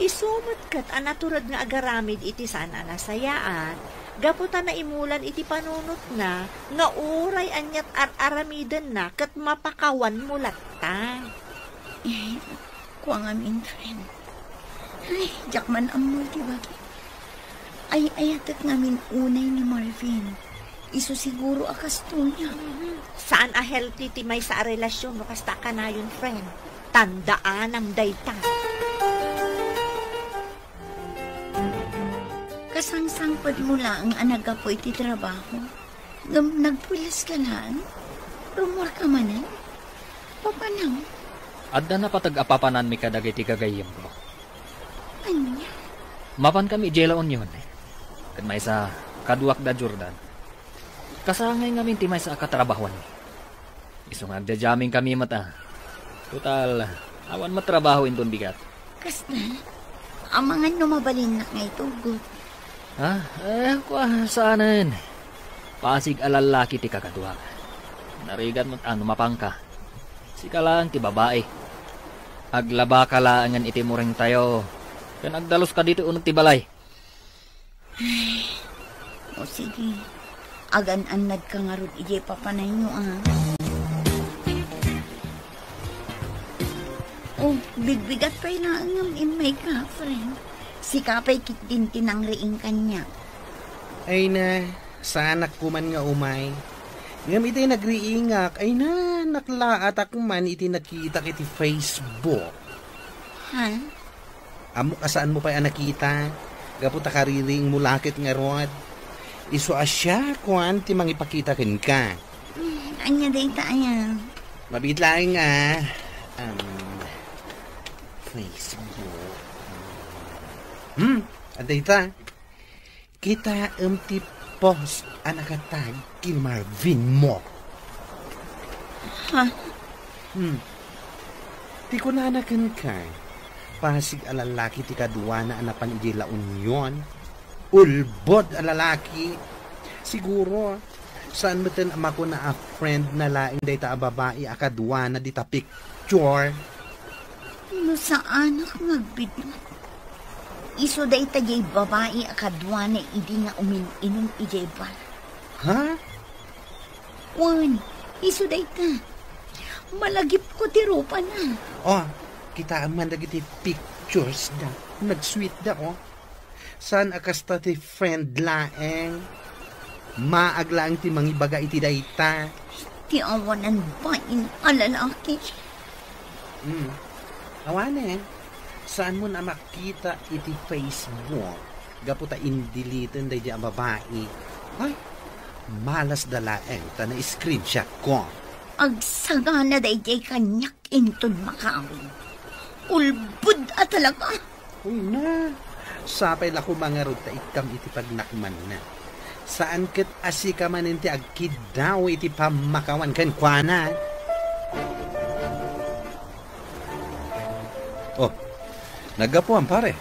Isu met ket a natured nga agaramid iti saan a nasayaat, gapu ta naimulan iti panunotna nga uray aniat ar-aramidenna ket mapakawanmo latta. Eh, kua ngamin, friend. Ay, diak man ammo iti bagi. Ay-ayatek ngamin unay ni Marvin. Isu siguro a kastoy. Saan a healthy ti maysa a relasion no kasta a kanayon, friend. Tandaanam dayta. Kasangsangpetmo laeng a naggapu iti trabaho. Ngem nagpuliska laeng? Rummuarka manen? Papanam? Adda napateg a papananmi kadagiti gagayyemko. Ania? Mapankami idiay La Union. Ket maysa, kaduak da Jordan. Kasangay ngamin ti maysa a katrabahuanmi. Isu nga agjajamin kami met a. Total, awan met trabaho inton bigat. Kasta, amangan no mabalinnak nga itugot. Ha? Eh, kua, saanen. Pasig a lallaki ti kakaduak. Narigat met a no mapanka. Sika laeng ti babai. Aglabaka laengen iti muringtayo. Ken agdaluska ditoy uneg ti balay. Ay, o sige. Agan-annadka ngarud idiay papanayyo, ah. Oh, bigbigat pay laeng ngem immayka, friend. Sika pay ketdin ti nangriing kaniak. Ay na, saanak koman nga umay. Ngem iti nagriingak, ay na, naklaatak man iti nakitak iti Facebook. Ha? Ammok a saanmo pay a nakita, gapu ta kaririingmo la ket ngarud. Isu a siak kuan ti mangipakita kenka. Hmm, ania dayta aya? Mabiit laeng a, um, Facebook. Hmm, adda ita. Kitaem ti post a nakatag ken Marvin mo. Ha? Hmm. Ti kunana kenka, pasig a lallaki ti kaduana a napan idiay La Union. Ulbod a lalaki. Siguro, saan metten a makuna a friend na laeng dayta a babai a kaduana dita picture. No saanak nga agbidngat, isu dayta diay babai a kaduana idi nga umin-inum idiay bar. Ha? Wen, isu dayta. Malagipko ti rupana. Oh, kitaem man dagiti pictures da. Nag-sweet da, oh. Saan a kasta ti friend laeng? Maag laeng ti mangibaga iti dayta. Ti awanan bain a lalaki. Hmm. Awanen, saanmon a makita iti Facebook gapu ta indeleten daydi a babai. Ay, malasda laeng ta na-screenshot ko. Agsagana daydi kaniak inton makaawid. Ulbod a talaga. Uy na, sapay la koma ngarud ta ikkam iti pagnakmanna. Saan ket a sika manen ti agkiddaw iti pammakawan kenkuana. Oh, naggapuam, pare?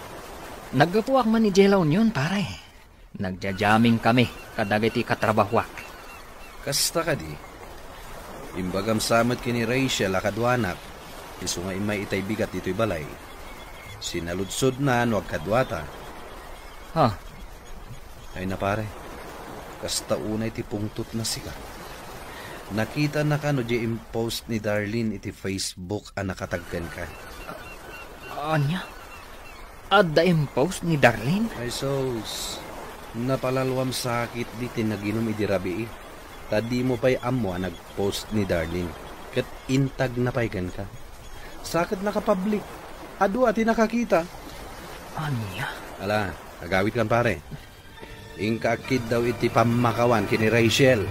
Naggapuak man idiay La Union, pare. Nagjajamming kami kadagiti katrabahuak. Kasta kadi, imbagam sa met ken ni Rachel a kaduanak, isu nga immay itay bigat ditoy balay. Sinaludsodna no agkaduata. Ha? Ay na, pare, kasta unay ti pungtotna sika. Nakitana kano diay impost ni Darlene iti Facebook a nakatag kenka. Ania? Adda impost ni Darlene? Ay sus, napalalwam sakit di ti naginum idi rabii. Ta dimo pay ammo a nag-post ni Darlene, ket intagna pay kenka. Sa ket nakapublic, adu a ti nakakita. Ania? Ala, agawidkan, pare. Inka agkiddaw iti pammakawan ken ni Rachel.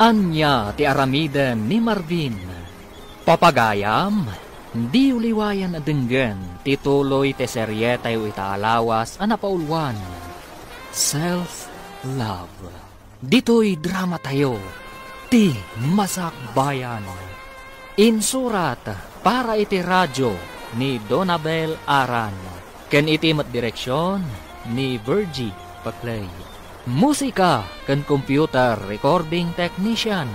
Ania ti aramiden ni Marvin? Papagayam, diyo liwayan a denggen ti tuloy ti serietayo ita a lawas a napauluan, Self Love. Ditoy dramatayo, Ti Masakbayan. Insurat para iti radio ni Donabel Aran, ken iti met direksion ni Virgie Paclay. Musika ken computer recording technician,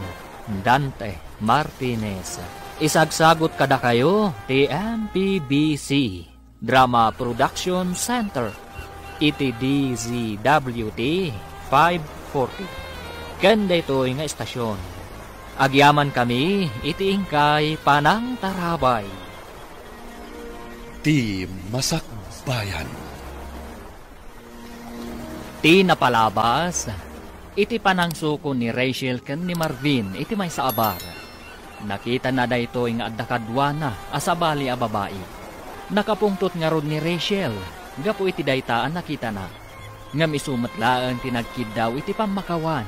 Dante Martinez. Isagsagut kadakayo ti M P B C Drama Production Center iti D Z W T five forty. Ken daytoy nga estasion, agyamankami iti inkay panangtarabay. Ti Masakbayan. Ti napalabas iti panangsukon ni Rachel ken ni Marvin iti maysa a bar. Nakitana daytoy nga adda kaduana a sabali a babai. Nakapungtot ngarud ni Rachel gapu iti dayta a nakitana. Ngem isu met laeng ti nagkiddaw iti pammakawan.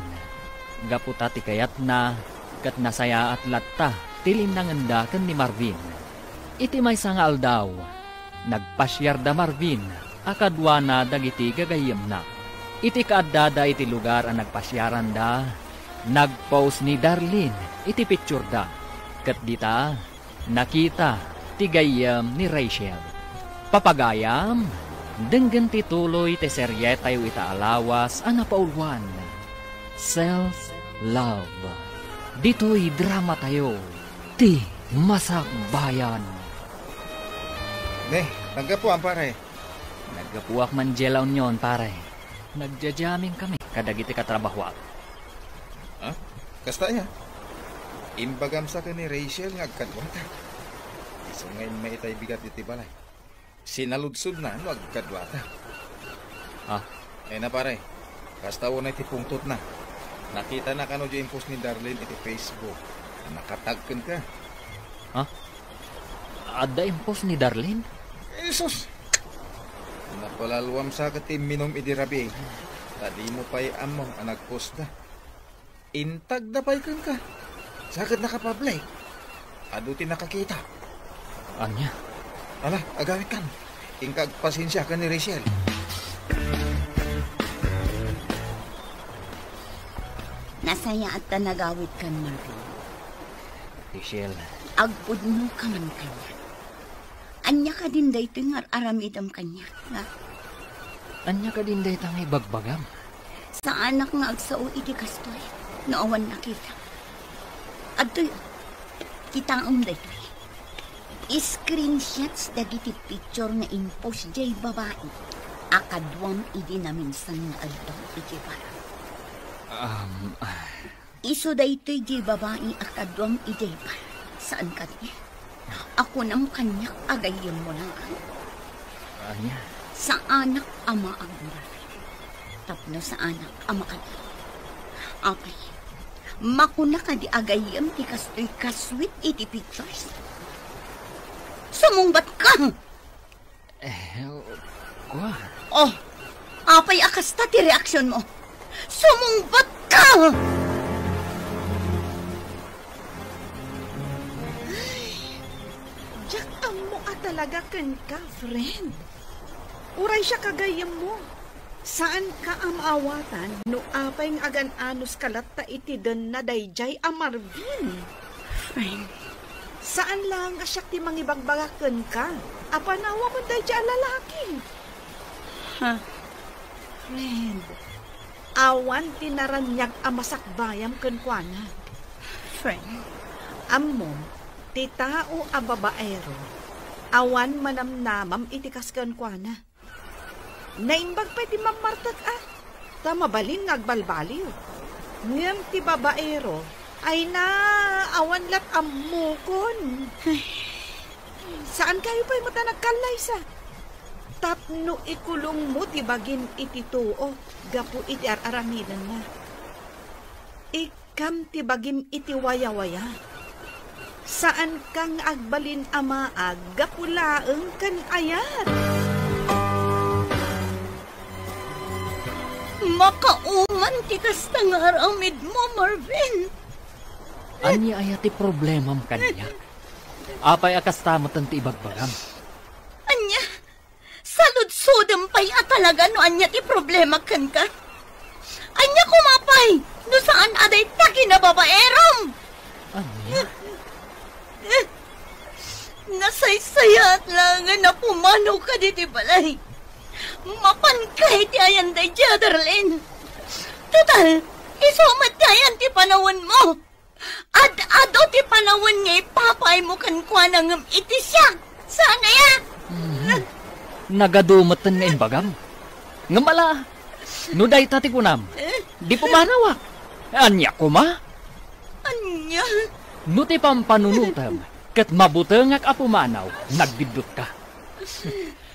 Gapu ta ti kayatna ket nasayaat latta ti linnangenda ken ni Marvin. Iti maysa nga aldaw, nagpasiar da Marvin a kaduana dagiti gagayyemna. Iti kaaddada iti lugar a nagpasiaranda, nag-post ni Darlene iti pictureda, ket dita, nakita ti gayyem ni Rachel. Papagayam, denggen ti tuloy ti serietayo ita a lawas a napauluan, Self Love. Ditoy dramatayo, Ti Masakbayan. Ne, naggapuam, pare. Naggapuak man diay La Union, pare. Nagja-jamming kami kadagiti katrabahoak. Ha? Kasta aya? Imbagam sa ken ni Rachel nga agkaduata. Isu nga immaitay bigat iti balay. Sinaludsodna no agkaduata. Ah. Ay na, pare. Kasta unay ti pungtotna. Nakitana kano diay impost ni Darlene iti Facebook. Nakatag kenka. Ha? Adda impost ni Darlene? Jesus! Napalalwam sa ket imminum idi rabii. Ta dimo pay ammo a nagpostda. Intagda pay kenka. Sa ket nakapublic. Adu ti nakakita. Ania? Ala, agawidkan. Inka agpasensia ken ni Rachel. Nasayaat ta nagawidkan, Marvin. Rachel. Agpudnoka man kaniak. Ania kadin daytoy nga ar-aramidem kaniak, ha? Ania kadin dayta nga ibagbagam? Saanak nga agsao iti kastoy no awan nakita. Adtoy, kitaem daytoy. Screenshots dagiti picture nga impost diay babai a kaduam idi naminsan nga adda iti bar. Um, ah. Isu daytoy diay babai a kaduam idiay bar. Saan kadi? A kunam kaniak a gayyemmo laeng. Ania? Saanak a maagmura. Tapno saanak a maagmura. Apay, makuna kadi a gayyem ti kastoy kaswit iti pictures? Sumungbat ka! Eh, kua? Oh, apay a kasta ti reaksionmo? Sumungbat ka! Ay, diak ammo a talaga kenka, friend. Uray siak a gayyemmo. Saanka a maawatan no apay nga agan-anos ka latta iti denna daydiay a Marvin. Friend. Saan laeng a siak ti mangibagbaga kenka a panawamon daydiay a lalaki. Ha? Friend, awan ti naraniag a masakbayam kenkuana. Friend. Ammom, ti tao a babaero, awan manamnamam iti kas kenkuana. Naimbag pay ti mammartek a, ta mabalin nga agbalbaliw. Ngem ti babaero, ay na, awan lat ammokon. Saankayo pay met a nagkallaysa. Tapno ikulongmo ti bagim iti too gapu iti ar-aramidenna. Ikkam ti bagim iti wayawaya. Saan kang agbalin a maag gapu laeng ken ayat. Makauman ti kasta nga aramidmo, Marvin. Ania aya ti problemam kaniak? Apay a kasta met ti ibagbagam? Ania? Saludsodem pay a talaga no ania ti problema kenka? Ania koma pay no saan a dayta kinababaeram? Ania? Nasaysayaat laengen a pumanawka ditoy balay. Mapanka iti ayan daydiay, Darlene. Total, isu met ti ayan ti panawenmo. Ad-adu ti panawen nga ipapaaymo kenkuana ngem iti siak, saan aya? Mhm. Nagadu metten nga imbagam. Ngem ala, no dayta ti kunam, di pumanawak. Ania koma? Ania? No ti pampanunotem ket mabutengak a pumanaw, nagdiddutka.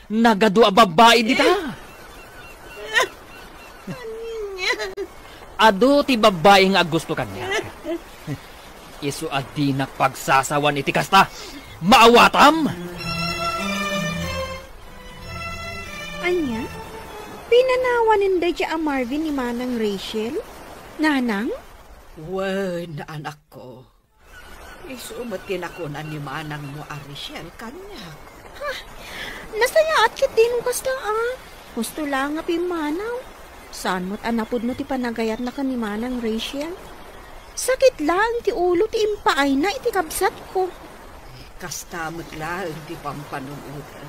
Nagadu a babbai dita. Ania? Adu ti babbai nga aggusto kaniak. Isu a dinak pagsasawan iti kasta. Maawatam! Ania? Pinanawanen daydiay a Marvin ni Manang Rachel? Nanang? Wen, anakko. Isu met ti nakuna ni manangmo a Rachel kaniak. Ha? Nasayaat ketdi no kasta a. Husto laeng a pimmanaw. Saan met a napudno ti panagayatna ken ni Manang Rachel. Sakit laeng ti ulo ti impaayna iti kabsatko. Kasta met laeng ti pampanunotem.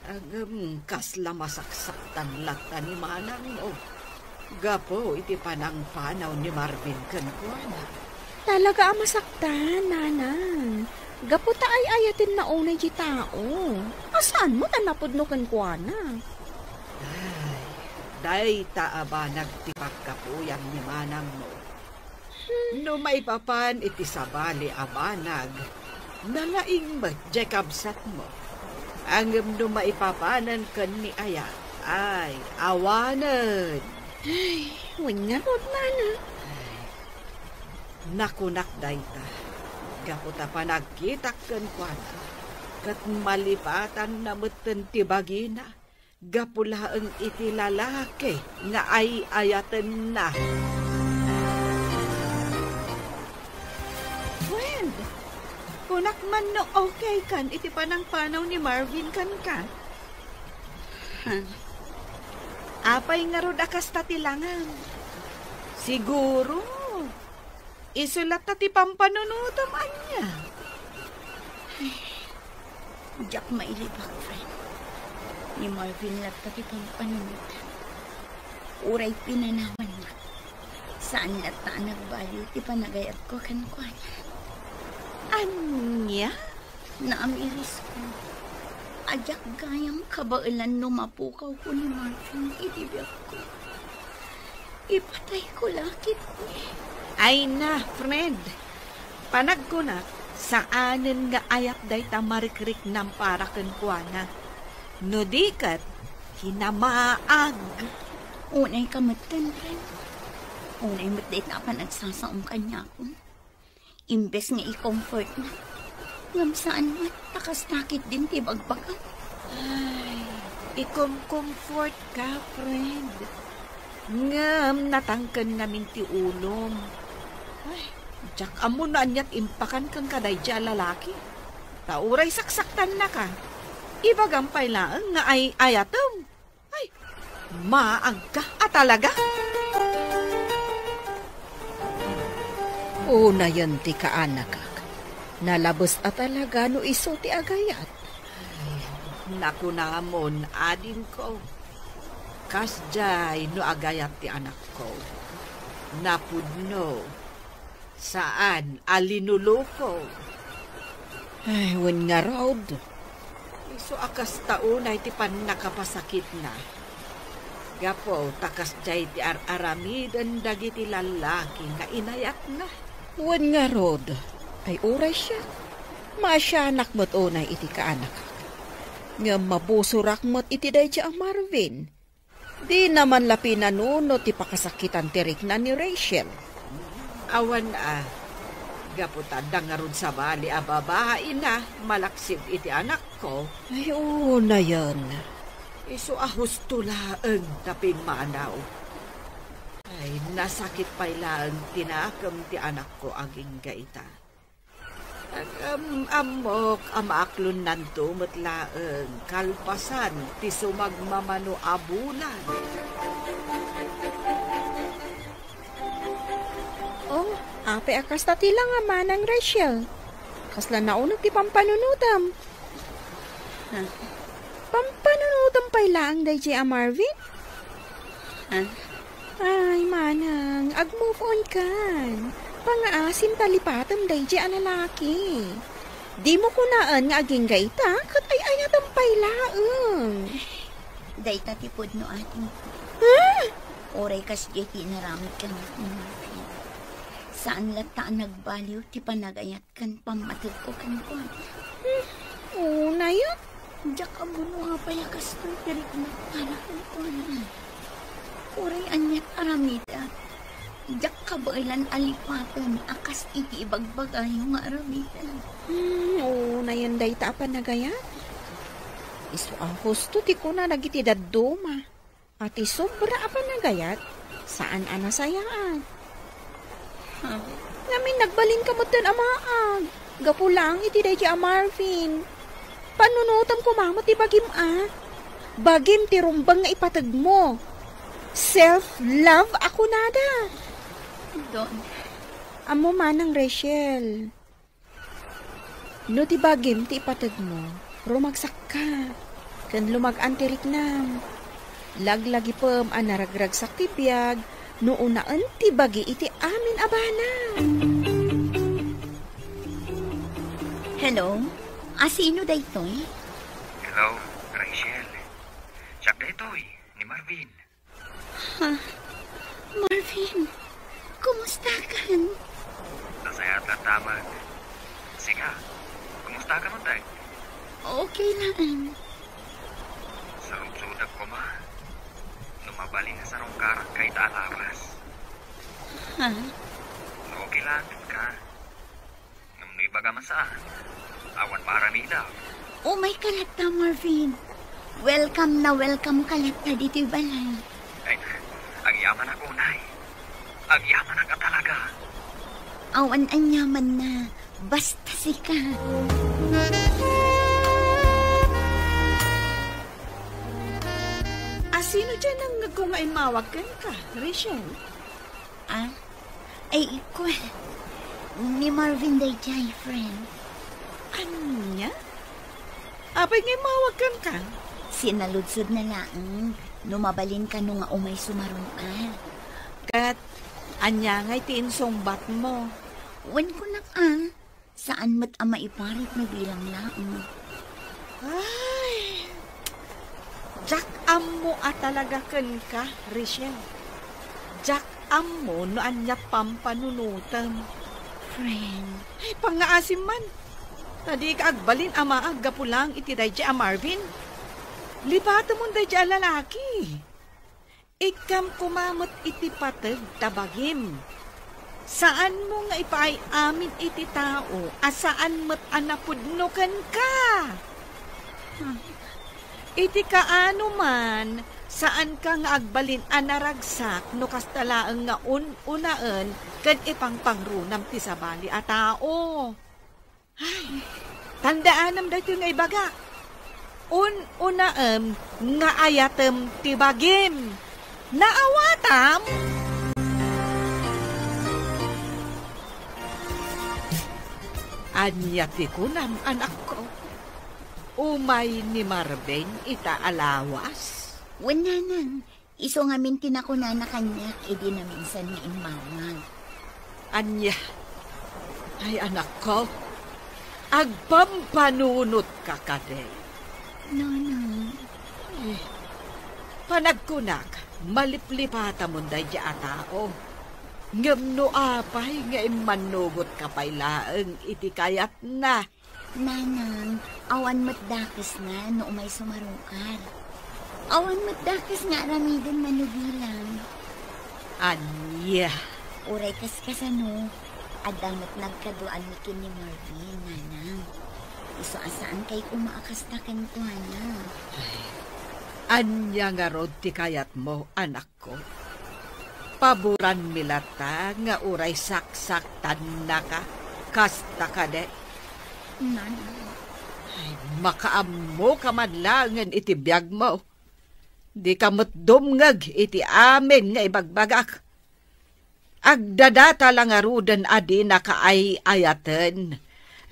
Ngem kasla masaksaktan latta ni manangmo gapu iti panangpanaw ni Marvin kenkuana. Talaga a masaktan, nanang. Gapu ta ay-ayatenna unay ti tao. A saan met a napudno kenkuana. Ay, dayta a banag ti paggapuyan ni manangmo. No maipapan iti sabali a banag, nalaing met diay kabsatmo. Ngem no maipapanen ken ni ayat, ay, awanen. Ay, wen ngarud, nana. Ay, nakunak dayta, gapu ta panagkitak kenkuana, ket malipatanna metten ti bagina. Gapu laeng iti lalaki nga ay-ayatenna. Friend, kunak man no okay kan iti panangpanaw ni Marvin kenka? Hmm. Apay ngarud a kasta ti langam? Siguro, isu latta ti pampanunotem, ania? Ay, diak mailibak, friend. Ni Marvin latta ti pampanunotem. Uray pinanawanna, saan latta a nagbaliw ti panagayatko kenkuana. Ania? Naamirisko a diak gayam kabaelan no mapukawko ni Marvin iti biagko. Ipatayko la ketdi. Ay na, friend. Panagkunak, saanen nga ayat dayta marikriknam para kenkuana. No di ket, kinamaag. Unay ka metten, friend. Unay met dayta a panagsasaom kaniakon. Imbes nga i-comfort na, ngem saan met, ta kasta ketdin ti bagbagam. Ay, ikom-comfort ka, friend. Ngem natangken ngamin ti ulom. Ay, diak ammo no aniat impakan ken kadaydi a lalaki. Ta uray saksaktannaka, ibagam pay laeng nga ay-ayatem. Ay, maagka a talaga? Unayen ti kaanakak. Nalabes a talaga no isu ti agayat. Ay, nakunamon, adingko. Kasdiay no agayat ti anakko. Napudno. Saan a linuloko. Ay, wen ngarud. Isu a kasta unay ti pannakapasakitna. Gapu ta kasdiay ti ar-aramiden dagiti lallaki nga inayatna. Wen ngarud, ay uray siak. Maasianak met unay iti kaanakak. Ngem mabusorak met iti daydi a Marvin. Dina man la pinanuno ti pakasakitan ti rikna ni Rachel. Awan a, Gapu ta adda ngarud sabali a babaina malaksid iti anakko. Ay, unayen. Isu a husto laeng ta pimmanaw. Ay, nasakit pay laeng ti nakem ti anakko agingga ita. Agam-ammok a maaklonnanto met laeng kalpasan ti sumagmamano a bulan. Oh, apay a kasta ti langa, Manang Rachel? Kasla nauneg ti pampanunotem. Ha? Pampanunotem pay laeng daydiay a Marvin? Ha? Ay, Manang, ag-move on kan. Pangaasim ta lipatem daydiay a lalaki. Dimo kunaen nga agingga ita, ket ay-ayatem pay laeng. Dayta ti pudno, ating. Ha? Uray kasdiay ti inaramid kaniak ni Marvin. Saan latta a nagbaliw ti panagayat ken pammategko kenkuana. Hmm, unayen. Diak ammo no apay a kastoy ti riknak para kenkuana. Uray aniat aramida, diak kabaelan a lipaten a kas iti ibagbagayo nga aramida. Hmm, unayen dayta a panagayat. Isu a husto ti kuna dagiti dadduma. A ti sobra a panagayat, saan a nasayaat. Ha? Ngamin nagbalinka metten a maag. Gapu laeng iti daydiay a Marvin. Panunotem koma met ti bagim a. Bagim ti rumbeng nga ipategmo. Self-love a kunada. Don. Ammo, Manang Rachel. No ti bagim ti ipategmo, rumagsakka, ken lumag-an ti riknam. Laglagipem a naragragsak ti biag no unaen ti bagi iti amin a banag. Hello? Asino daytoy? Hello, Rachel. Siak daytoy, ni Marvin. Ha? Marvin, kumusta kan? Nasayaat latta met. Sika, kumusta ka man, Tay? Okay lang. Sarudsodek koma no mabalin a sarungkaranka ita a lawas. Ha? No okay lang ka, ngem no ibagam a saan, awan maaramidam. Umayka latta, Marvin. Welcome na welcome ka latta ditoy balay. Ay, agyamanak unay. Agyamanak a talaga. Awan aniamanna. Basta sika. Asino diay nangngegko nga immawag kenka, Rachel? Ah? Ay, ikko, ni Marvin daydiay, friend. Ania? Apay nga immawag kenka? Sinaludsodna laeng no mabalin kano nga umay sumaruno. Ket ania ngay ti insungbatmo? Wen kunak a, saan met a maiparit no bilang laeng. Ay, diak ammo a talaga kenka, Rachel. Diak ammo no ania pampanunotem. Friend. Ay, pangngaasim man. Ta dika agbalin a maag gapu laeng iti daydiay a Marvin. Lipatemon daydiay a lalaki. Ikkam koma met iti pateg ta bagim. Saanmo nga ipaay amin iti tao a saan met a napudno kenka. Hmm. Iti kaano man, saanka nga agbalin a naragsak no kasta laeng nga un-unaen ken ipangpangrunam ti sabali a tao. Ay, tandaanam daytoy nga ibaga. Un-unaem nga ayatem ti bagim. Naawatam? Ania ti kunam, anakko? Umay ni Marvin ita a lawas? Wen, nanang, isu ngamin ti nakunana kaniak idi naminsan nga immawag. Ania? Ay, anakko, agpampanunotka kadi? Nanang. Eh, panagkunak, maliplipatamon daydiay a tao. Ngem no apay nga immannugotka pay laeng iti kayatna? Nanang, awan met dakesna no umay sumarungkar. Awan met dakes nga aramiden mano bilang. Ania? Uray kaskasano, Adda met nagkaduami ken ni Marvin, nanang. Isu a saankay koma a kasta kenkuana. Ania ngarud ti kayatmo, anakko? Paboranmi latta nga uray saksaktannaka, kasta kadi? Nanang. Ay, makaammoka man laengen iti biagmo. Dika met dumngeg iti amin nga ibagbagak. Agdadata la ngaruden a dinaka ay-ayaten,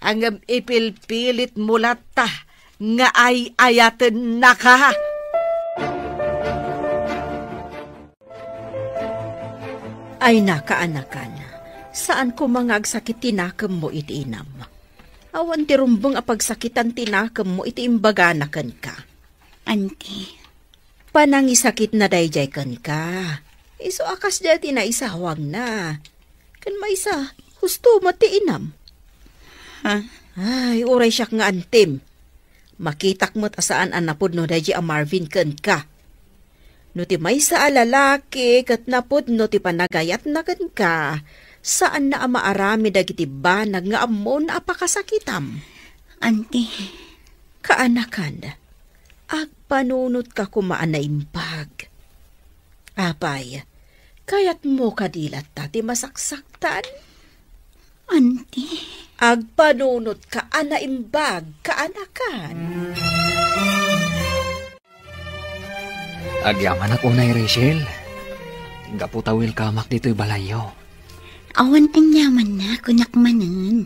ngem ipilpilitmo latta nga ay-ayatennaka. Ay, nakaanakan, saan koma nga agsakit ti nakemmo iti inam. Awan ti rumbeng a pagsakitan ti nakemmo iti imbagana kenka. Anti. Panangisakitna daydiay kenka. Isu a kasdiay ti naisawangna. Ken maysa, husto met ti inam. Ha? Ay, uray siak nga antim. Makitak met a saan a napudno daydiay a Marvin kenka. No ti maysa a lalaki ket napudno ti panagayatna kenka, saanna a maaramid dagiti banag nga ammona a pakasakitam. Anti. Kaanakan, agpanunotka koma a naimbag. Apay, kayatmo kadi latta ti masaksaktan? Anti. Agpanunotka a naimbag, kaanakan. Agyamanak unay, Rachel. Gapu ta welcomeak ditoy balayyo. Awan aniamanna, kunak manen.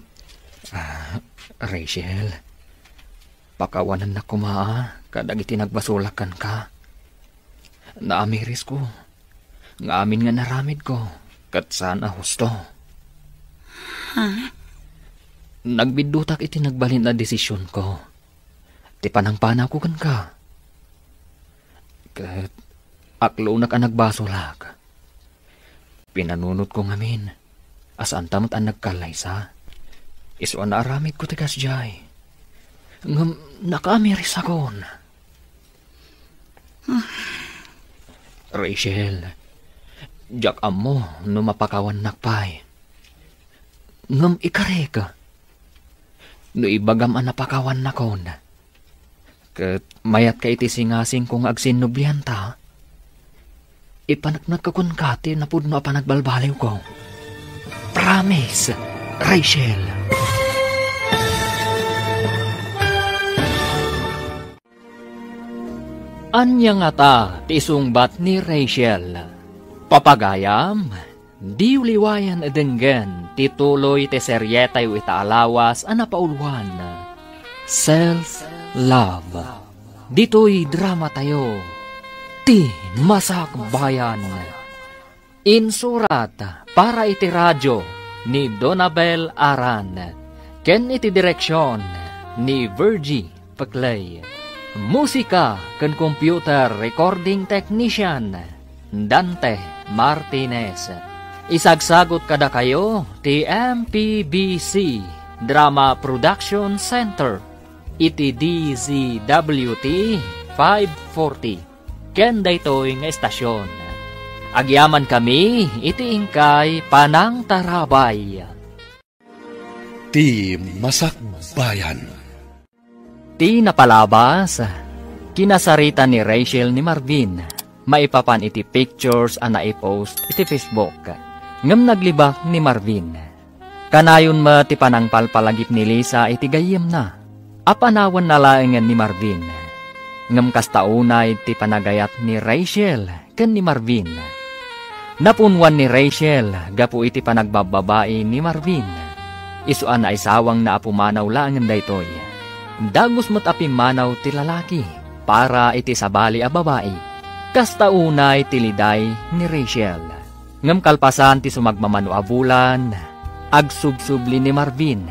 Ah, Rachel, pakawanennak koma a kadagiti nagbasolak kenka. Naamirisko nga amin nga naramidko ket saan a husto. Ha? Nagbiddutak iti nagbalin a desisionko, ti panangpanawko kenka. Ket aklonak a nagbasolak. Pinanunotko ngamin a saanta met a nagkallaysa. Isu a naaramidko ti kasdiay. Ngem nakaamirisakon. Rachel, diak ammo no mapakawannak pay. Ngem ikarek, no ibagam a napakawannakon, ket mayatka iti singasingko nga agsinnublianta, ipaneknekko kenka ti napudno a panagbalbaliwko. Promise, Rachel. Ania ngata ti isungbat ni Rachel? Papagayam, diyo liwayan a denggen ti tuloy ti serietayo ita a lawas a napauluan, Self Love. Ditoy dramatayo, Ti Masakbayan. Insurat para iti radio ni Donabel Aran, ken iti direksion ni Virgie Peclay. Musika ken computer recording technician, Dante Martinez. Isagsagut kadakayo ti M P B C Drama Production Center iti D Z W T five forty. Ken daytoy nga estasion, agyamankami iti inkay panangtarabay. Ti Masakbayan. Ti napalabas, kinasarita ni Rachel ni Marvin maipapan iti pictures a naipost iti Facebook. Ngem naglibak ni Marvin. Kanayon met ti panangpalpalagip ni Lisa iti gayyemna a panawanna laengen ni Marvin. Ngem kasta unay ti panagayat ni Rachel ken ni Marvin. Napunwan ni Rachel gapu iti panagbabbabai ni Marvin. Isu a naisawangna a pumanaw laengen daytoy. Dagus met a pimmanaw ti lalaki para iti sabali a babai. Kasta unay ti liday ni Rachel. Ngem kalpasan ti sumagmamano a bulan, agsubsubli ni Marvin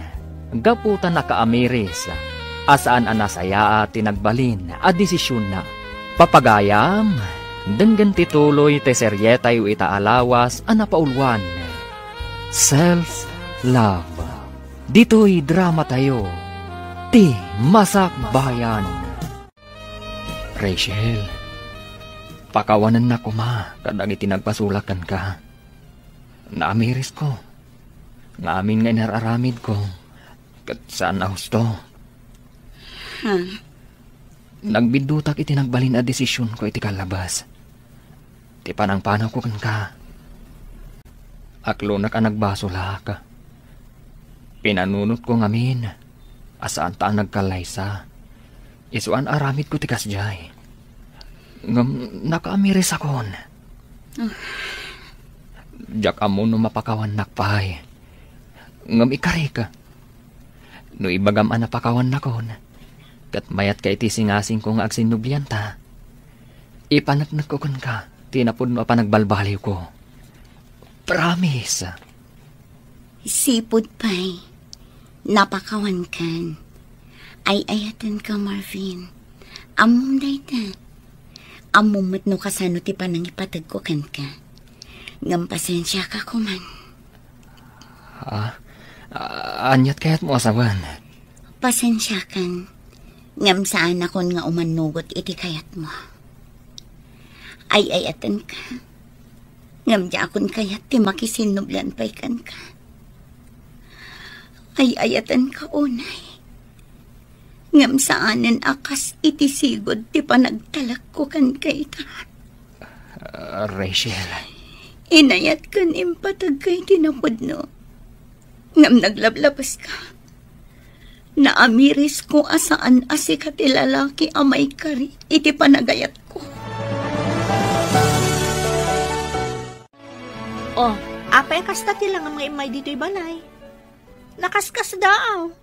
gapu ta nakaamiris a saan a nasayaat ti nagbalin a desisionna. Papagayam, denggen ti tuloy ti serietayo ita a lawas a napauluan, Self Love. Ditoy dramatayo, Ti Masakbayan. Rachel, pakawanennak koma kadagiti nagbasolak kenka. Naamirisko. Nga amin nga inar-aramidko, ket saan a husto. Ha? Nagbiddutak iti nagbalin a desisionko iti kallabas. Ti panangpanawko kenka. Aklonak a nagbasolak. Pinanunotko ngamin a saanta a nagkallaysa. Isu an aramidko ti kasdiay. Ngem nakaamirisakon. Ah. Diak ammo no mapakawannak pay. Ngem ikarik, no ibagam a napakawannakon, ket mayatka iti singasingko nga agsinnublianta, ipaneknekko kenka ti napudno a panagbalbaliwko. Promise. Sipud pay, napakawankan. Ay-ayatenka, Marvin. Ammom dayta. Ammom met no kasano ti panangipategko kenka. Ngem pasensiaka koman. Ah, ah, aniat kayatmo a sawen? Pasensiakan. Ngem saanakon nga umannugot iti kayatmo. Ay-ayatenka. Ngem diakon kayat ti makisinnublian pay kenka. Ay-ayatenka unay. Ngem saanen a kas iti sigud ti panagtalekko kenka ita. Ah, Rachel. Inayatkan impategka iti napudno. Ngem naglablabaska. Naamirisko a saan a sika ti lalaki a maikari iti panagayatko. Oh, apay kasta ti langam nga immay ditoy balay? Nakaskasdaaw.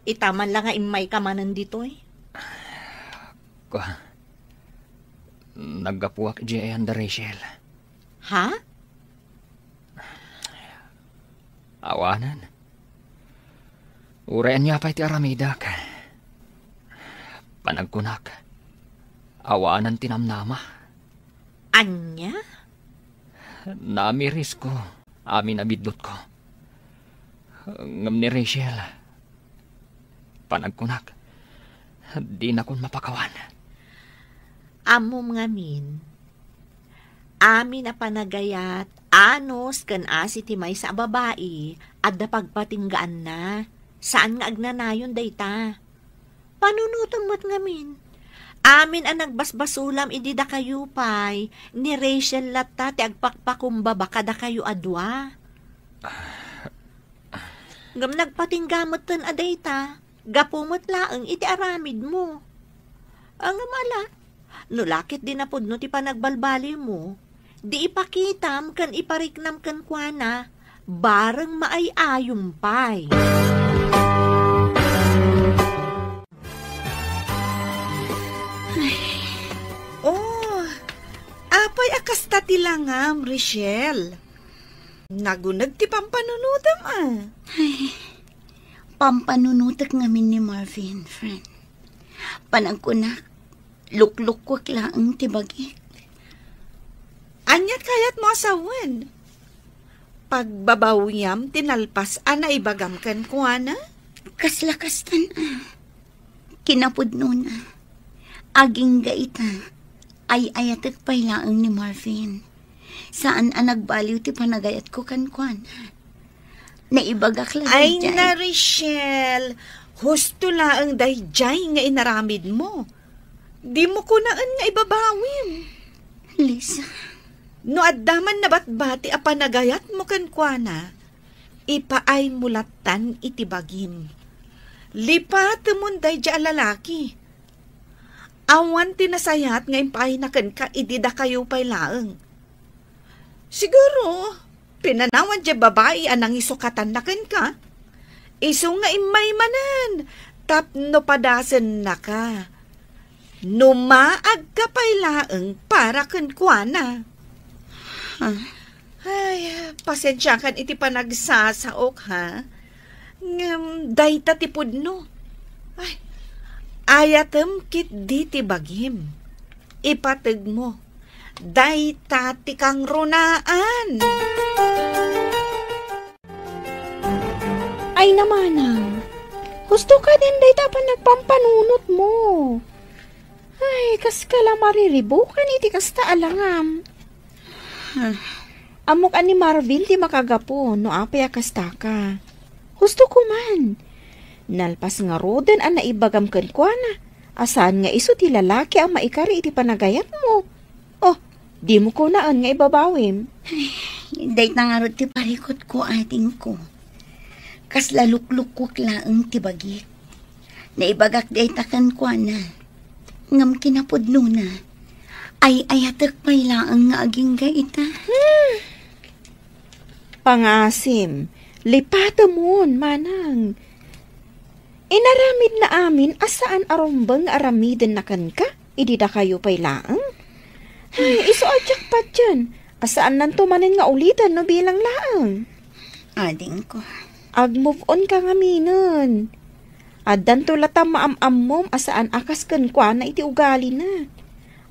Ita man la nga immayka manen ditoy. Kua, naggapuak idiay ayan da Rachel. Ha? Awanen. Uray ania pay ti aramidek. Panagkunak, awanen ti namnama. Ania? Naamirisko amin a biddutko. Ngem ni Rachel, panagkunak, dinakon mapakawan. Ammom ngamin, amin a panagayat, anus ken asi ti maysa a babai, adda pagpatinggaanna. Saan nga agnanayon dayta. Panunotem met ngamin. Amin a nagbasbasolam idi dakayo pay, ni Rachel latta ti agpakpakumbaba kadakayo a dua. Ngem nagpatingga metten a dayta, gapu met laeng iti aramidmo. Ngem ala, no la ket di napudno ti panagbalbaliwmo, di ipakitam ken ipariknam kenkuana, bareng maay-ayom pay. Oh, apay a kasta ti langam, Rachel? Naguneg ti pampanunotem, a. Ay, pampanunotek ngamin ni Marvin, friend. Panagkunak, luklukkok laeng ti bagik. Ania kayatmo a sawen? Pagbabawiam ti nalpas a naibagam kenkuana? Kasla kastan, a. Kinapudnona, agingga ita, ay-ayatek pay laeng ni Marvin. Saan a nagbaliw ti panagayatko kenkuana. Naibagak la. Ay, daydiay. Na, Rachel, husto laeng daydiay nga inaramidmo. Dimo kunaen nga ibabawim. Lisa. No adda man nabatbati a panagayatmo kenkuana, ipaaymo lattan iti bagim. Lipatemon daydiay a lalaki. Awan ti nasayaat nga impaayna kenka idi dakayo pay laeng. Siguro, pinanawan diay babai a nangisukatanna kenka. Isu nga immay manen tapno padasennaka. No maagka pay laeng para kenkuana. Ha? Ay, pasensiakan iti panagsasaok, ha? Ngem dayta ti pudno. Ay, ayatem ketdi ti bagim. Ipategmo. Dayta ti kangrunaan. Ay, namanang. Husto kadin dayta a panagpampanunotmo. Ay, kaska la mariribukan iti kasta a langam. Ah, Ammok a ni Marvin ti makagapu no apay a kastaka. Husto ko man. Nalpas ngaruden a naibagam kenkuana, a saan nga isu ti lalaki a maikari iti panagayatmo. Oh, dimo kunaen nga ibabawim. Ay, dayta ngarud ti parikutko, adingko. Kasla luklukkok laeng ti bagik. Naibagak dayta kenkuana. Ngem kinapudnona, ay-ayatek pay laeng nga agingga ita. Hmm. Pangasim, lipatemon, manang. Inaramidna amin a saan a rumbeng nga aramidenna kenka, idi dakayo pay laeng. Ay, isu a jackpot dian, a saannanto manen nga uliten no bilang laeng. Adingko. Ag-move on ka ngaminen. Addanto latta maam-ammom a saan a kas kenkuana iti ugalina.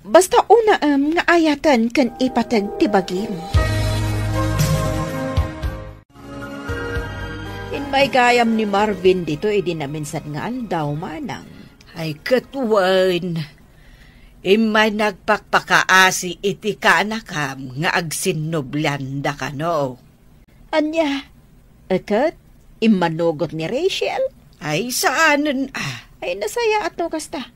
Basta unaem nga ayaten ken ipateg ti bagim. Immay gayam ni Marvin ditoy idi naminsan nga aldaw, manang. Ay, ket wen, immay nagpakpakaasi iti kaanakam nga agsinnublianda kano. Ania? Ket, immanugot ni Rachel? Ay, saanen a. Ay, nasayaat no kasta.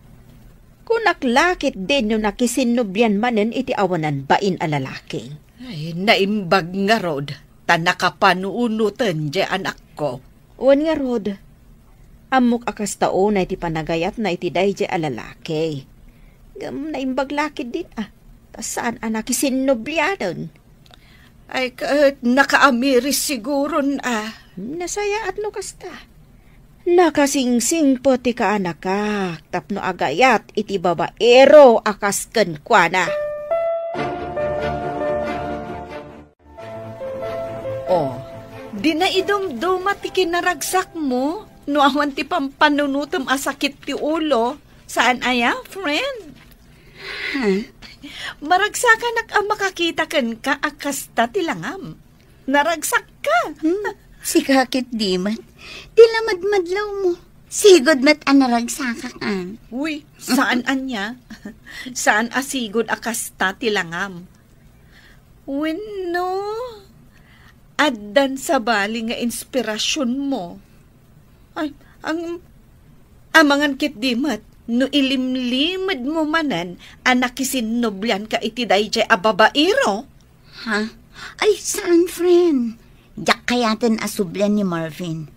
Kunak la ketdin no nakisinnublian manen iti awanan bain a lalaki. Ay, naimbag ngarud, ta nakapanunoten diay anakko. Wen ngarud, ammok a kasta unay ti panagayatna iti daydiay a lalaki. Ngem naimbag la ketdin a, ta saan a nakisinnublianen. Ay, ket nakaamiris siguron a. Nasayaat no kasta. Nakasingsingpet ti kaanakak tapno agayat iti babaero a kas kenkuana. Oh, di na idumduma ti kinaragsakmo no awan ti pampanunotem a sakit ti ulo. Saan aya, friend? Ha? Maragsakanak a makakita kenka a kasta ti langam. Naragsakka. Hmm, sika ketdi met. Ti lamadmadlawmo. Sigud met a naragsakak, a. Uy, saan ania? Saan a sigud a kasta ti langam? Wenno, addan sabali nga inspirasionmo. Ay, ang, amangan ketdi met, no ilimlimedmo manen a nakisinnublianka iti daydiay a babaero? Ha? Ay, saan, friend? Diak kayaten a sublian ni Marvin.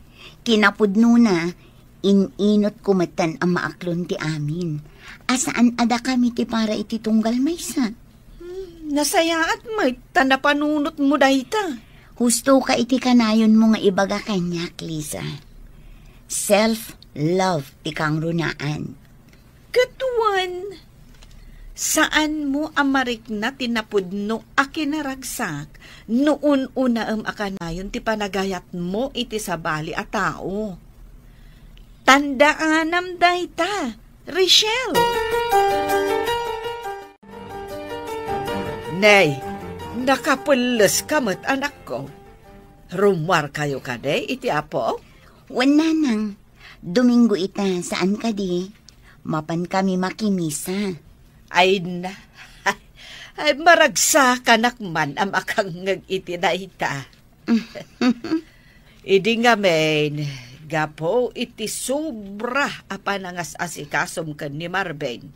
Kinapudnona, in-inotko metten a maaklon ti amin. A saan a dakami ti para iti tunggal maysa. Hmm, nasayaat met ta napanunotmo dayta. Husto ka iti kanayonmo nga ibaga kaniak, Lisa. Self-love ti kangrunaan. Ket wen, saanmo a marikna ti napudno a kinaragsak no un-unaem a kanayon ti panagayatmo iti sabali a tao. Tandaanam dayta, Rachel. Nay, nakapelleska met, anakko. Rummuarkayo kadi iti Apo? Wen, nanang. Domingo ita, saan kadi? Mapankami makimisa. Ay na. Ay, maragsakanak man a makangngeg iti dayta. Idi ngamin, gapu iti sobra a panangas-asikasom ken ni Marvin,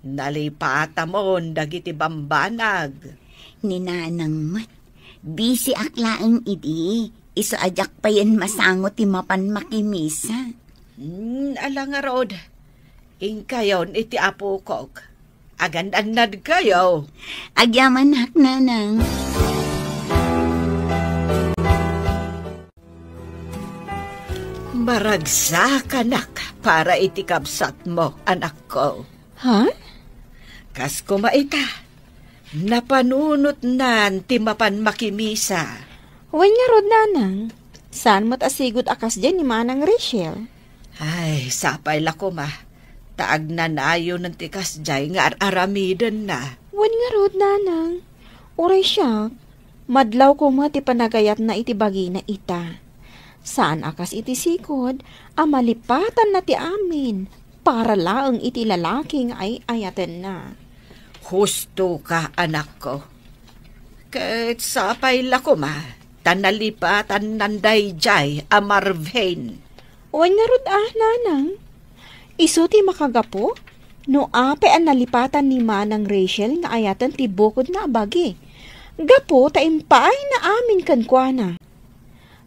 nalipatamon dagiti bambanag. Ni nanang met, bisiak laeng idi, isu a diak payen masango ti mapan makimisa. Hmm, ala ngarud, inkayon iti apokok. Agan-annadkayo. Agyamanak, nanang. Maragsakanak para iti kabsatmo, anakko. Ha? Kas koma ita, napanunotnan ti mapan makimisa. Wen ngarud, nanang, saan met a sigud a kasdiay ni Manang Rachel? Ay, sapay la koma, ta agnanayonen ti kasdiay nga ar-aramidenna. Wen ngarud, nanang, uray siak, madlaw koma ti panagayatna iti bagina ita. Saan a kas iti sigud a malipatanna ti amin para laeng iti lalaki nga ay-ayatenna. Husto ka, anakko. Ket sapay la koma, ta nalipatannan daydiay a Marvin. Wen ngarud a, nanang. Isu ti makagapu no apay a nalipatan ni Manang Rachel nga ayaten ti bukodna a bagi. Gapu ta impaayna amin kenkuana.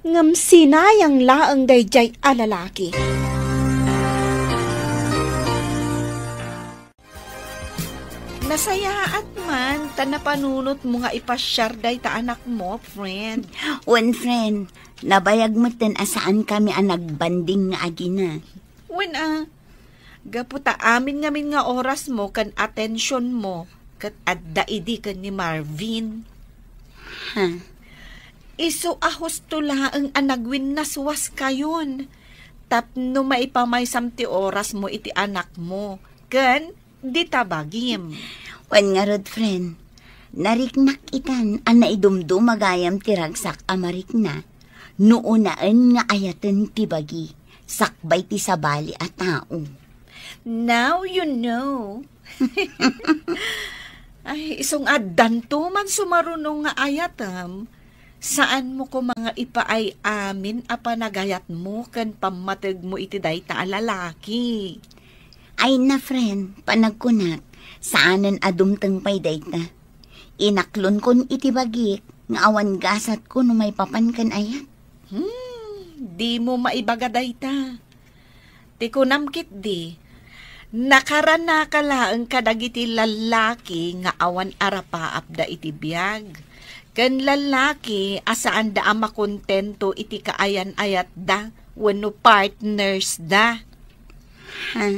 Ngem sinayang laeng daydiay a lalaki. Nasayaat man ta napanunotmo nga ipasiar dayta anakmo, friend. Wen, friend, nabayag metten a saankami a nagbanding nga agina. Wen a, gapu ta amin ngamin nga orasmo ken atensionmo ket adda idi ken ni Marvin. Ha? Isu a husto laeng a nagwinnaswaskayon tapno maipamaysam ti orasmo iti anakmo ken dita bagim. Wen ngarud, friend, nariknak itan a naidumduma gayam ti ragsak a marikna no unaen nga ayaten ti bagi sakbay ti sabali a tao. Now you know. Ay, isu nga addanto man sumaruno nga ayatem, saanmo koma nga ipaay amin a panagayatmo ken pammategmo iti dayta a lalaki. Ay na, friend, panagkunak, saanen a dumteng pay dayta. Inaklonkon iti bagik nga awan gasatko no maipapan ken ayat. Hmm, dimo maibaga dayta. Ti kunam ketdi, nakaranaka laeng kadagiti lallaki nga awan arapaapda iti biag, ken lallaki a saanda a makontento iti kaayan-ayatda wenno partnersda. Ha?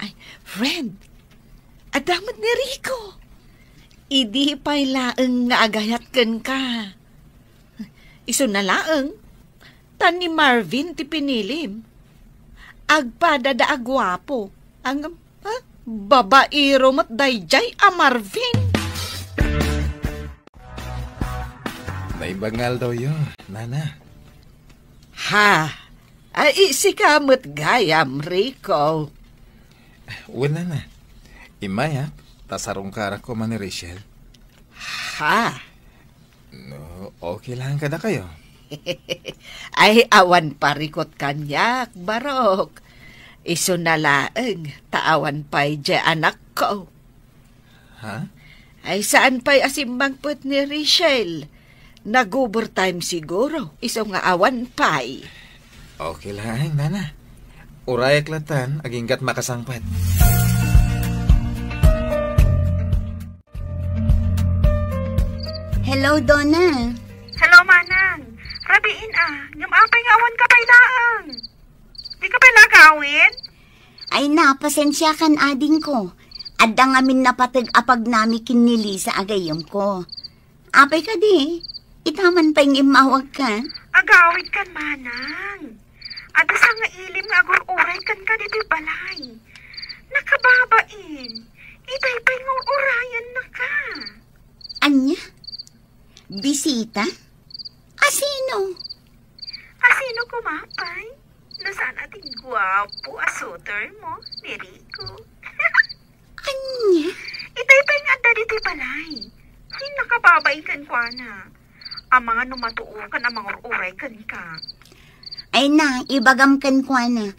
Ay, friend, adda met ni Rico. Idi pay laeng nga agayat kenka. Isuna laeng, ta ni Marvin ti pinilim. Agpadada a guapo. Ang, ha? Babaero met daydiay a Marvin. Naimbag nga aldawyo, nana. Ha? Ay, sika met gayam, Rico. Wen, nana. Immayak, ta sarungkarak koma ni Rachel. Ha? No, okay lang kadakayo. Ay, awan parikot kaniak, Barok. Isuna laeng, ta awan pay diay anakko. Ha? Ay, saan pay a simmangpet ni Rachel? Nag-overtime siguro, isu nga awan pay. Okay lang, nana. Urayak latan, aginggat makasangpet. Hello, Donna. Hello, Manang. Rabiin a, ngem apay nga awan ka pay laeng? Di ka pay lagawin? Ay na, pasensiakan, adingko. Adda ngamin napateg a pagnami ken ni Lisa a gayyemko. Apay kadi? Ita man pay nga immawagka? Agawidkan, Manang. Adda sangailim nga agur-uray kenka ditoy balay. Nakababain. Itay pay nga ur-urayannaka. Ania? Bisita? Asino? Asino koma pay? No saan a ti guapo a suitor mo, ni Rico. Ania? Itay pay nga adda ditoy balay. Ay, nakababain kenkuana. Amangan no matuokan a mangur-uray kenka. Ay na, ibagam kenkuana.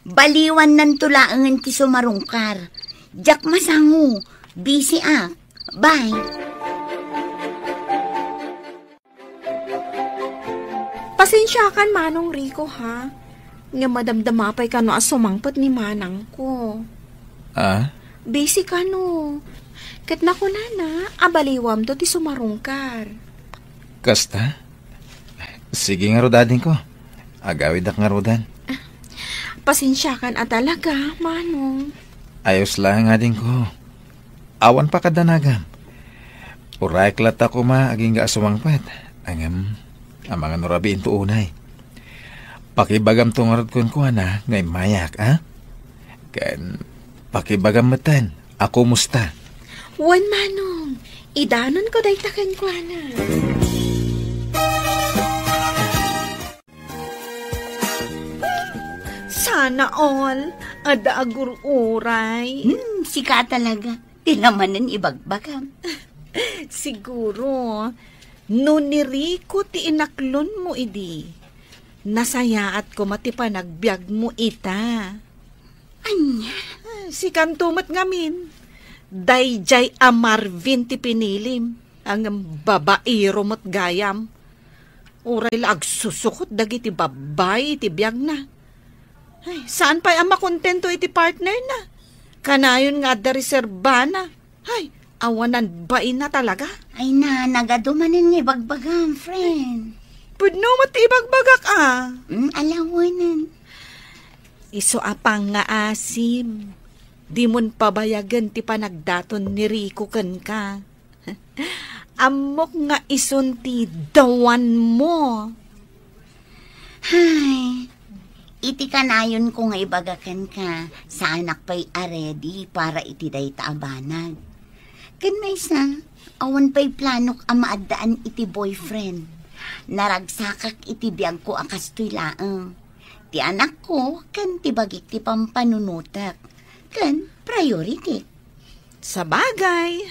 Baliwannanto laengen ti sumarungkar. Diak masango. Busy ak. Bye. Pasensiakan, Manong Rico, ha? Nga madamdama pay kano a sumangpet ni manangko. Ah? Busy kano. Ket nakunana a baliwamto ti sumarungkar. Kasta? Sige ngarud, adingko. Agawidak ngaruden. Pasensiakan a talaga, Manong. Ayos lang, adingko. Awan pakadanagam. Urayak latta koma agingga a sumangpet. Ngem, amangan no rabiinto unay. Pakibagamto ngarud kenkuana nga immayak, a? Ken pakibagam metten a kumusta. Wen, Manong, idanonko dayta kenkuana. Sana all, adda agur-uray. Hmm, sika talaga. Ti lamanen ibagbagam. Siguro, no ni Rico ti inaklonmo idi, nasayaat koma ti panagbiagmo ita. Ania? Sikanto met ngamin. Daydiay a Marvin ti pinilim. Ngem babaero met gayam. Uray la agsusukot dagiti babbai iti biagna. Ay, saan pay a makontento iti partnerna. Kanayon nga adda reserbana. Ay, awanan bain a talaga. Ay na, nagadu manen nga ibagbagam, friend. Pudno met ti ibagbagak, a. Mm, alawanan. Isu a pangngaasim, dimon pabayagen ti panagdaton ni Rico kenka. Ammok nga isun ti dawanmo. Hay, iti kanayonko nga ibaga kenka, saanak pay a ready para iti dayta a banag. Ken maysa, awan pay planok a maaddaan iti boyfriend. Naragsakak iti biagko a kastoy laeng. Ti anakko ken ti bagik ti pampanunotek ken priority. Sabagay,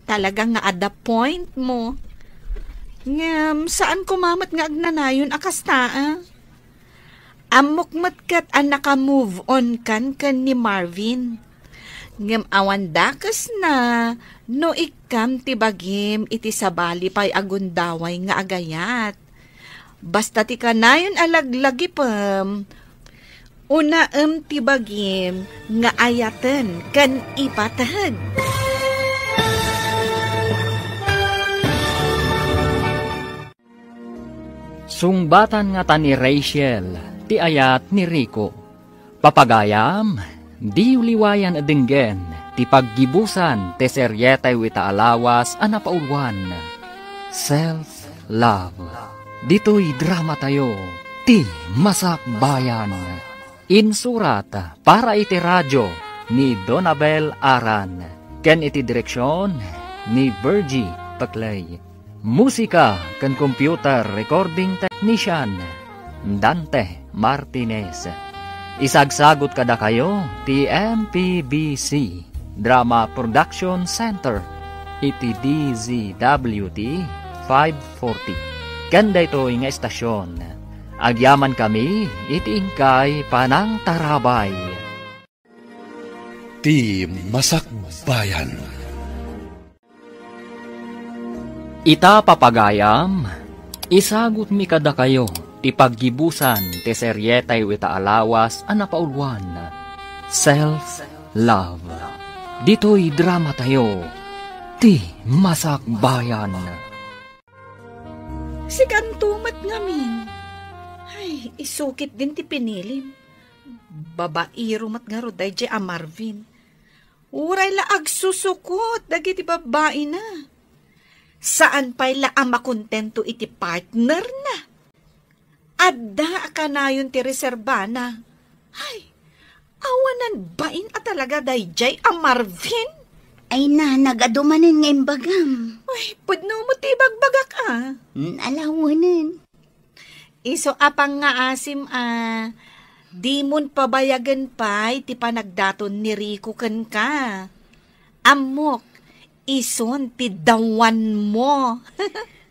talaga nga adda point mo. Ngem, saan koma met nga agnanayon a kasta, a? Ammok met ket a naka-move on kan ken ni Marvin. Ngem awan dakesna no ikkam ti bagim iti sabali pay a gundaway nga agayat. Basta ti kanayon a laglagipem, unaem ti bagim nga ayaten ken ipateg. Sungbatan ngata ni Rachel ti ayat ni Rico. Papagayam, diyo liwayan a denggen ti paggibusan ti serietayo ita a lawas a napauluan, Self Love. Ditoy dramatayo, Ti Masakbayan. Insurat para iti radio ni Donabel Aran ken iti direksion ni Virgie Paclay. Musika ken computer recording technician, Dante Martinez. Isagsagut kadakayo ti M P B C Drama Production Center iti D Z W T five forty. Ken daytoy nga estasion, agyamankami iti inkay panangtarabay. Ti Masakbayan. Ita, papagayam, isagutmi kadakayo ti paggibusan ti serietayo ita a lawas a napauluan, Self Love. Ditoy dramatayo, Ti Masakbayan. Sikanto met ngamin. Ay, isukit din ti pinilim. Babaero met ngarud daydiay a Marvin. Uray la agsusukot dagiti babbaina. Saan pay la a makontento iti partnerna. Adda a kanayon ti reserbana. Ay, awanan bain a talaga daydiay a Marvin. Ay na, nagadu manen nga imbagam. Ay, pudno met ti ibagbagak, a. Mm, alawanen. Isu a pangngaasim a dimon pabayagen pay ti panagdaton ni Rico kenka. Ammok, isun ti dawanmo.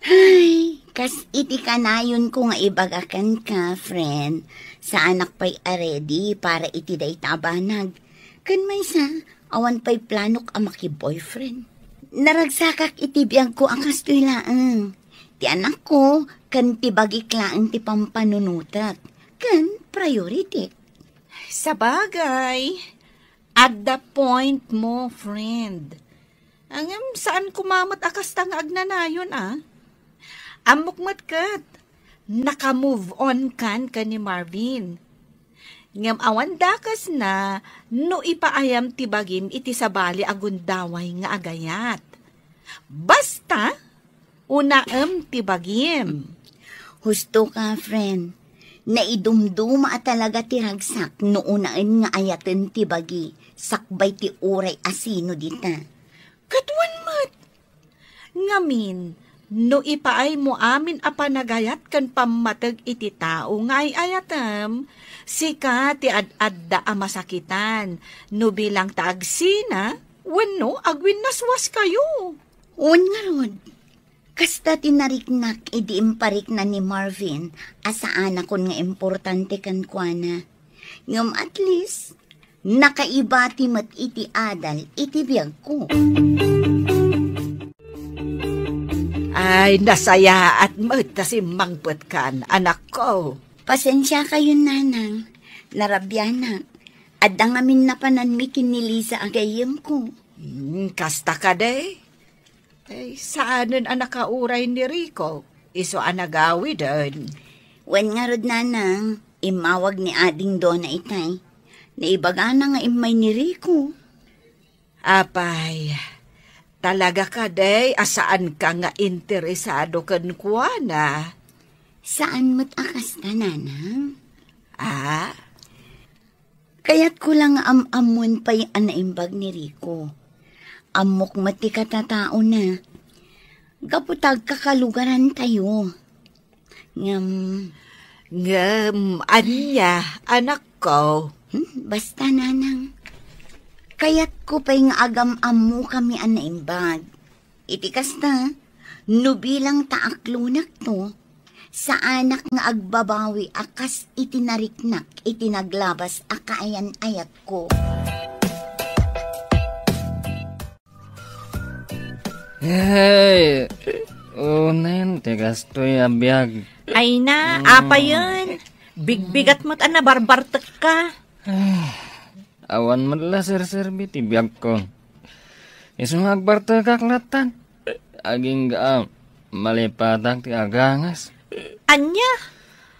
Ay, kas iti kanayonko nga ibaga kenka, friend, saanak pay a ready para iti dayta a banag. Ken maysa, awan pay planok a maki-boyfriend. Naragsakak iti biagko a kastoy laeng. Ti anakko ken ti bagik laeng ti pampanunotek ken priority. Sabagay, adda point mo, friend. Ngem saan koma met a kasta nga agnanayon, a. Ammok met ket, naka-move on kan ken ni Marvin. Ngem awan dakesna no ipaayam ti bagim iti sabali a gundaway nga agayat. Basta, unaem ti bagim. Husto ka, friend. Naidumduma a talaga ti ragsak no unaen nga ayaten ti bagi sakbay ti uray a sino dita. Ket wen met. Ngamin, no ipaaymo amin a panagayat ken pammateg iti tao nga ay-ayatem, sika ti ad-adda a masakitan, no bilang ta agsina, wenno agwinnaswaskayo. Wen ngarud, kasta ti nariknak idi imparikna ni Marvin a saanakon nga importante kenkuana. Ngem at least, nakaibati met iti adal iti biagko. Ay, nasayaat met ta simmangpetkan, anakko. Pasensiakayon, nanang. Narabianak. Adda ngamin napananmi ken ni Liza a gayyemko. Hmm, kasta kadi? Ay, saanen a nakauray ni Rico. Isu a nagawiden. Wen ngarud, nanang, immawag ni Ading Dona itay. Naibagana nga immay ni Rico. Apay, talaga kadi a saanka nga interesado kenkuana? Saan met a kasta, nanang. Ah? Kayatko la nga am-ammuen pay a naimbag ni Rico. Ammok met ti katataona. Gapu ta agkakalugarantayo. Ngem, ngem, ania, anakko? Hmm, basta, nanang. Kayatko pay nga agam-ammokami a naimbag. Iti kasta, no bilang ta aklonakto, saanak nga agbabawi a kas iti nariknak iti naglabas a kaayan-ayatko. Hey, unen ti kastoy a biag. Ay na, apayen. Bigbigat met a nabarbartekka. Awan met la serserbi ti biagko. Isu nga agbartekak lattan. Agingga a malipatak ti agangas. Ania?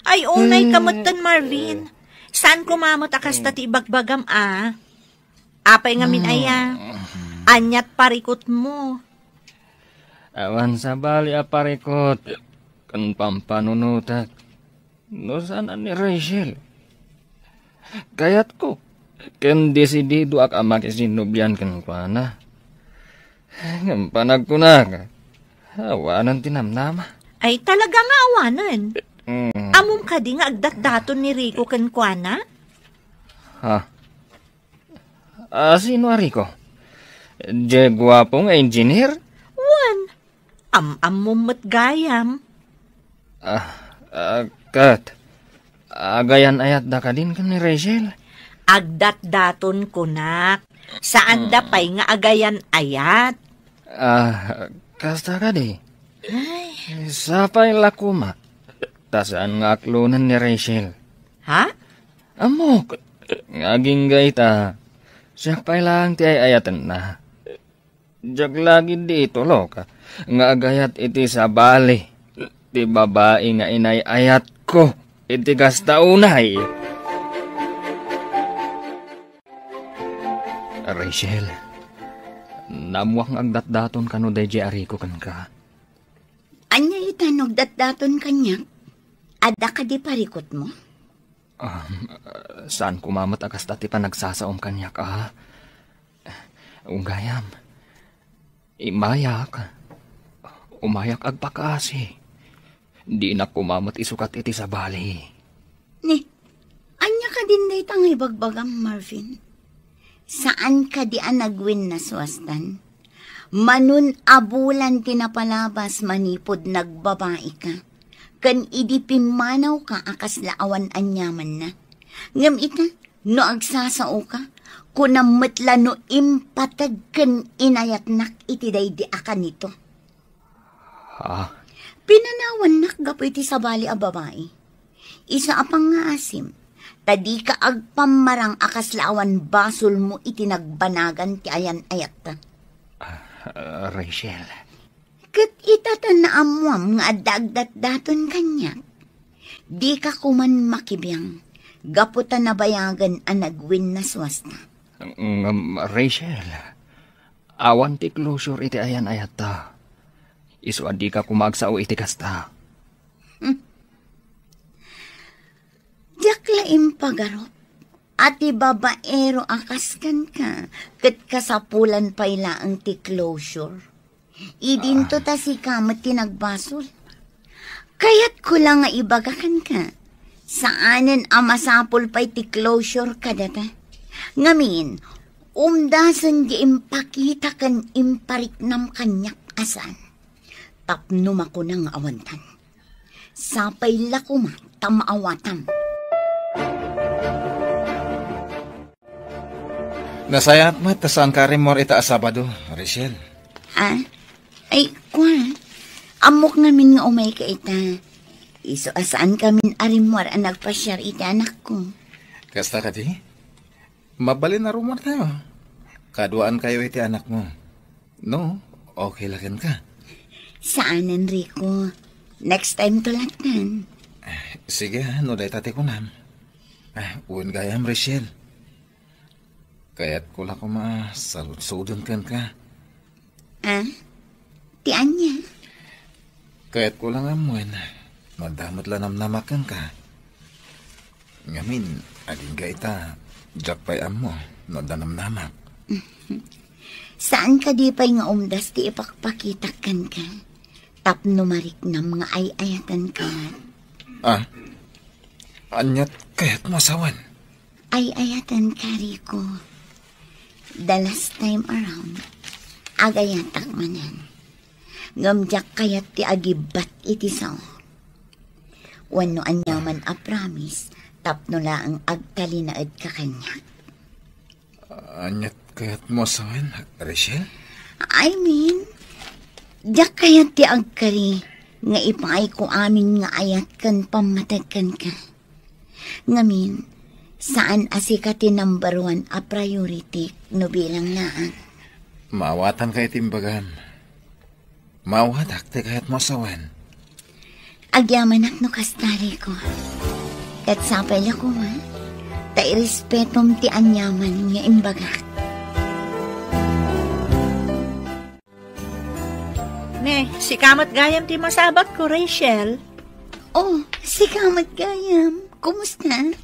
Ay, unay ka metten, Marvin. Saan koma met a kasta ti ibagbagam a? Apay ngamin aya? Aniat parikutmo? Awan sabali a parikut ken pampanunotek no saan a ni Rachel. Kayatko ken desididoak a makisinnublian kenkuana. Ngem panagkunak, awanen ti namnama. Ay, talaga nga awanen. Mm. Ammom kadi nga agdatdaton ni Rico kenkuana? Ha? Ah, sino a Rico? Diay guapo nga engineer? Wen, am-ammom met gayam. Ah, ah, ket, agayan-ayatda kadin ken ni Rachel? Agdatdaton kunak. Saanda pay nga agayan-ayat. Ah, kasta kadi? Ay. Sapay la koma. Ta saan nga aklonen ni Rachel. Ha? Ammok, nga agingga ita, siak pay laeng ti ay-ayatenna. Diak la gidi itulok nga agayat iti sabali ti babai nga inay-ayatko iti kasta unay. Rachel, naammoak nga agdatdaton kano daydiay a Rico kenka. Ania ita no agdatdaton kaniak? Adda kadi parikutmo? Um, saan koma met a kasta ti panagsasaom kaniak, a? Gayam, imayak. Umayak agpakaasi. Dinak koma met isukat iti sabali. Ni, ania kadin dayta nga ibagbagam, Marvin? Saan kadi a nagwinnasuastan? Manon a bulan ti napalabas manipud nagbabaika, ken idi pimmanawka a kasla awan aniamanna. Ngem ita, no agsasaoka, kunam met la no impateg ken inayatnak iti daydi a kanito. Ha? Pinanawannak gapu iti sabali a babai. Isu a pangngaasim, ta dika agpammarang a kasla awan basolmo iti nagbanagan ti ayan-ayatta. Ah, Rachel. Ket ita ta naammoam nga adda agdatdaton kaniak. Dika koman makibiang, gapu ta nabayagen a nagwinnasuasta. Ngem, Rachel, awan ti closure iti ayan-ayatta. Isu a dika koma agsao iti kasta. Hmm. Diak la impagarup a ti babaero a kas kenka ket kasapulan pay laeng ti closure. Idinto ta sika met ti nagbasol. Kayatko la nga ibaga kenka, saanen a masapul pay ti closure kadata. Ngamin, umdasen ti impakita ken impariknam kaniak. A saan? Tapno makuna nga awantan. Sapay la koma ta maawatam. Nasayaat met ta saanka a rimmuar ita a Sabado, Rachel. Ah? Ay, kua. Ammok ngamin nga umayka ita. Isu a saankamin a rimmuar a nagpasiar iti anakko. Kasta kadi? Mabalin a rummuartayo. Kaduaankayo iti anakmo. No, okay la kenka? Saanen, Rico. Next time to latta. Sige, no dayta ti kunam. Ah, wen gayam, Rachel. Kayatko la koma a saludsoden kenka. Ah? Ti ania? Kayatko la nga ammoen no adda met la namnamak kenka. Ngamin, agingga ita, diak pay ammo no adda namnamak. Saan kadi pay nga umdas ti ipakpakitak kenka? Tapno mariknam nga ay-ayatenka. Ah? Aniat kayatmo a sawen? Ay-ayatenka, Rico. The last time around, agayatak manen. Ngem diak kayat ti agibbat iti sao. Wenno aniaman a promise tapno laeng agtalinaedka kaniak. Aniat kayatmo a sawen, Rachel? I mean, diak kayat ti agkari nga ipaayko amin nga ayat ken pammateg kenka. Ngamin, saan a sika ti number one a priority no bilang laeng. Maawatanka iti imbagam. Maawatak ti kayatmo a sawen. Agyamanak no kasta, Rico. Ket sapay la koma ta irespetom ti aniaman nga imbagak. Ne, sika met gayam ti masabakko, Rachel. Oh, sika met gayam. Kumusta?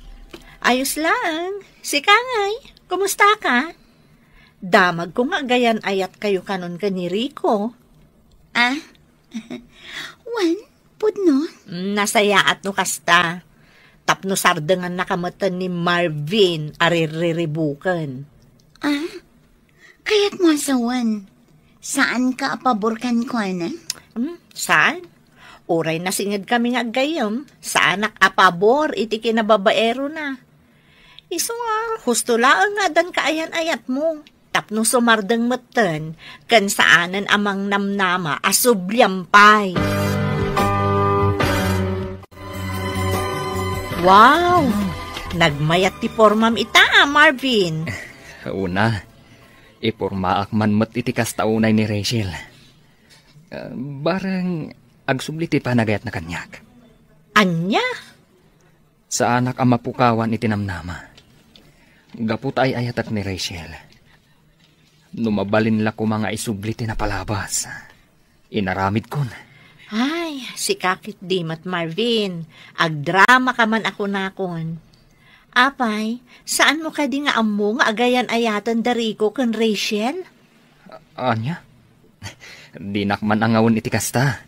Ayos laeng. Sika ngay, kumusta ka? Damagko nga agayan-ayatkayo kanon ken ni Rico. Ah? Wen, pudno? Mm, nasayaat no kasta. Tapno sardengannaka metten ni Marvin a ririribuken. Ah? Kayatmo a sawen, saanka a pabor kenkuana? Hmm, saan? Uray nasingedkami nga aggayyem, saanak a pabor iti kinababaerona. Isu nga, husto laeng nga addan kaayan-ayatmo. Tapno sumardeng metten, ken saanen a mangnamnama a subliam pay. Wow! Nagmayat ti pormam ita, a, Marvin. Una, ipormaak man met iti kasta unay ni Rachel. Ah, bareng agsubli ti panagayatna kaniak. Ania? Saanak a mapukawan iti namnama. Gapu ta ay-ayatak ni Rachel. No mabalin la koma nga isubli ti napalabas, inaramidkon. Ay, sika ketdi met, Marvin. Agdramaka man a kunakon. Apay, saanmo kadi nga ammo nga agayan-ayaten da Rico ken Rachel? Ania? Dinak man angawen iti kasta.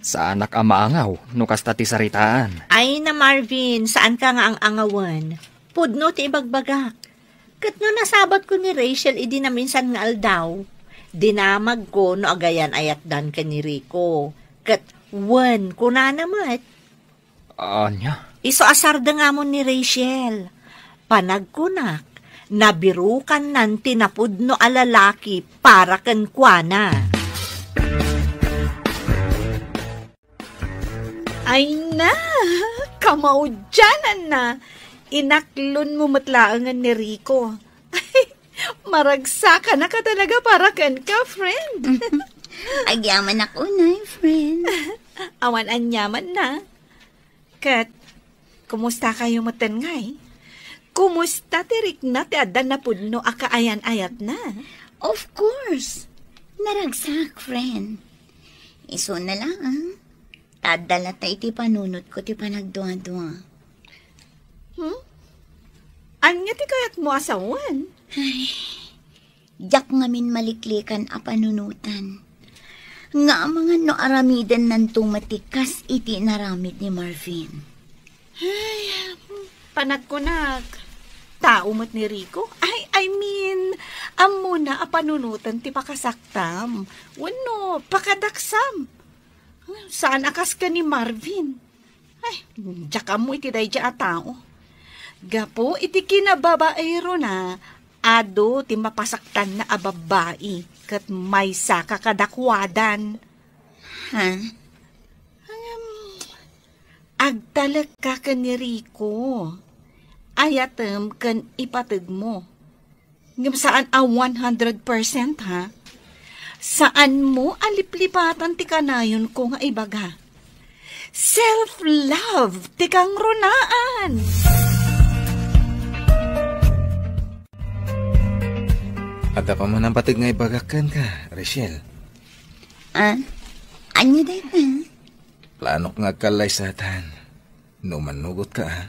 Saanak a maangaw no kasta ti saritaan. Ay na, Marvin, saanka nga ang-angawen. Pudno ti ibagbagak. Ket no nasabatko ni Rachel idi naminsan nga aldaw, dinamagko no agayan-ayatdan ken ni Rico. Ket wen, kunana met. Ania? Isu a sardengamon ni Rachel. Panagkunak, nabirukannan ti napudno a lalaki para kenkuana. Ay na, kamaudiananna. Inaklonmo met laengen ni Rico. Ay, maragsakanaka talaga para kenka, friend. Agyamanak unay, friend. Awan aniamanna. Ket, kumustakayo metten ngay? Kumusta ti rikna ti adda napudno a kaayan-ayatna? Of course. Naragsak, friend. Isuna laeng, ta adda latta iti panunotko ti panagduadua. Hmm? Ania ti kayatmo a sawen? Ay, diak ngamin maliklikan a panunotan. Nga amangan no aramidennanto met ti kas iti inaramid ni Marvin. Ay, panagkunak. Tao met ni Rico? Ay, I mean, ammona a panunoten ti pakasaktam. Wenno, pakadaksam. Saan a kas ken ni Marvin. Ay, diak ammo iti daydiay a tao. Gapu iti kinababairona, adu ti mapasaktanna a babbai ket maysa ka kadakuadan. Ha? Ngem, agtalekka ken ni Rico. Ayatem ken ipategmo. Ngem saan a one hundred percent, ha? Saanmo a liplipatan ti kanayonko nga ibaga. Self-love ti kangrunaan! Adda pa man a pateg nga ibagak kenka, Rachel. Ah, ania dayta? Planok nga agkallaysatan. No mannugot ka, ah.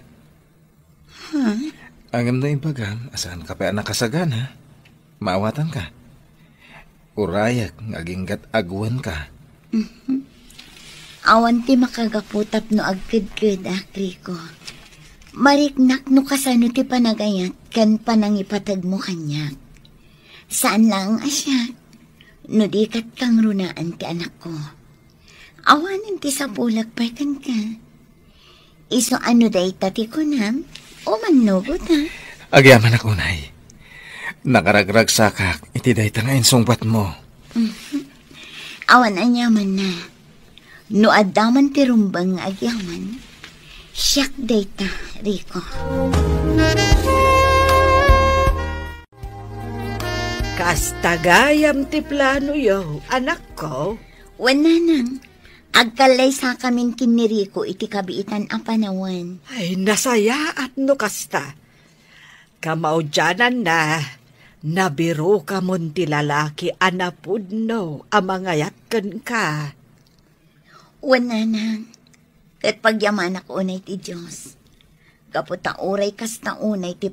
Ha? Ngem no ibagam, a saan ka pay a nakasagana? Maawatanka. Urayek nga aginggat agwenka. Mhm. Awan ti makagapu tapno agkedkedak, Rico. Mariknak no kasano ti panagayat ken panangipategmo kaniak. Saan laeng a siak, no di ket kangrunaan ti anakko. Awanen ti sapulek pay kenka. Isu a no dayta ti kunam, o mannugot, ha? Agyamanak unay. Nakaragragsakak iti dayta nga insungbatmo. Mhm. Awan aniamanna. No adda man ti rumbeng nga agyaman, siak dayta, Rico. Kasta gayam ti planoyo, anakko? Wen, nanang. Agkallaysakamin ken ni Rico iti kabiitan a panawen. Ay, nasayaat no kasta. Kamaudiananna, nabirukamon ti lalaki a napudno a mangayat kenka. Wen, nanang, ket pagyamanak unay ti Dios. Gapu ta uray kasta unay ti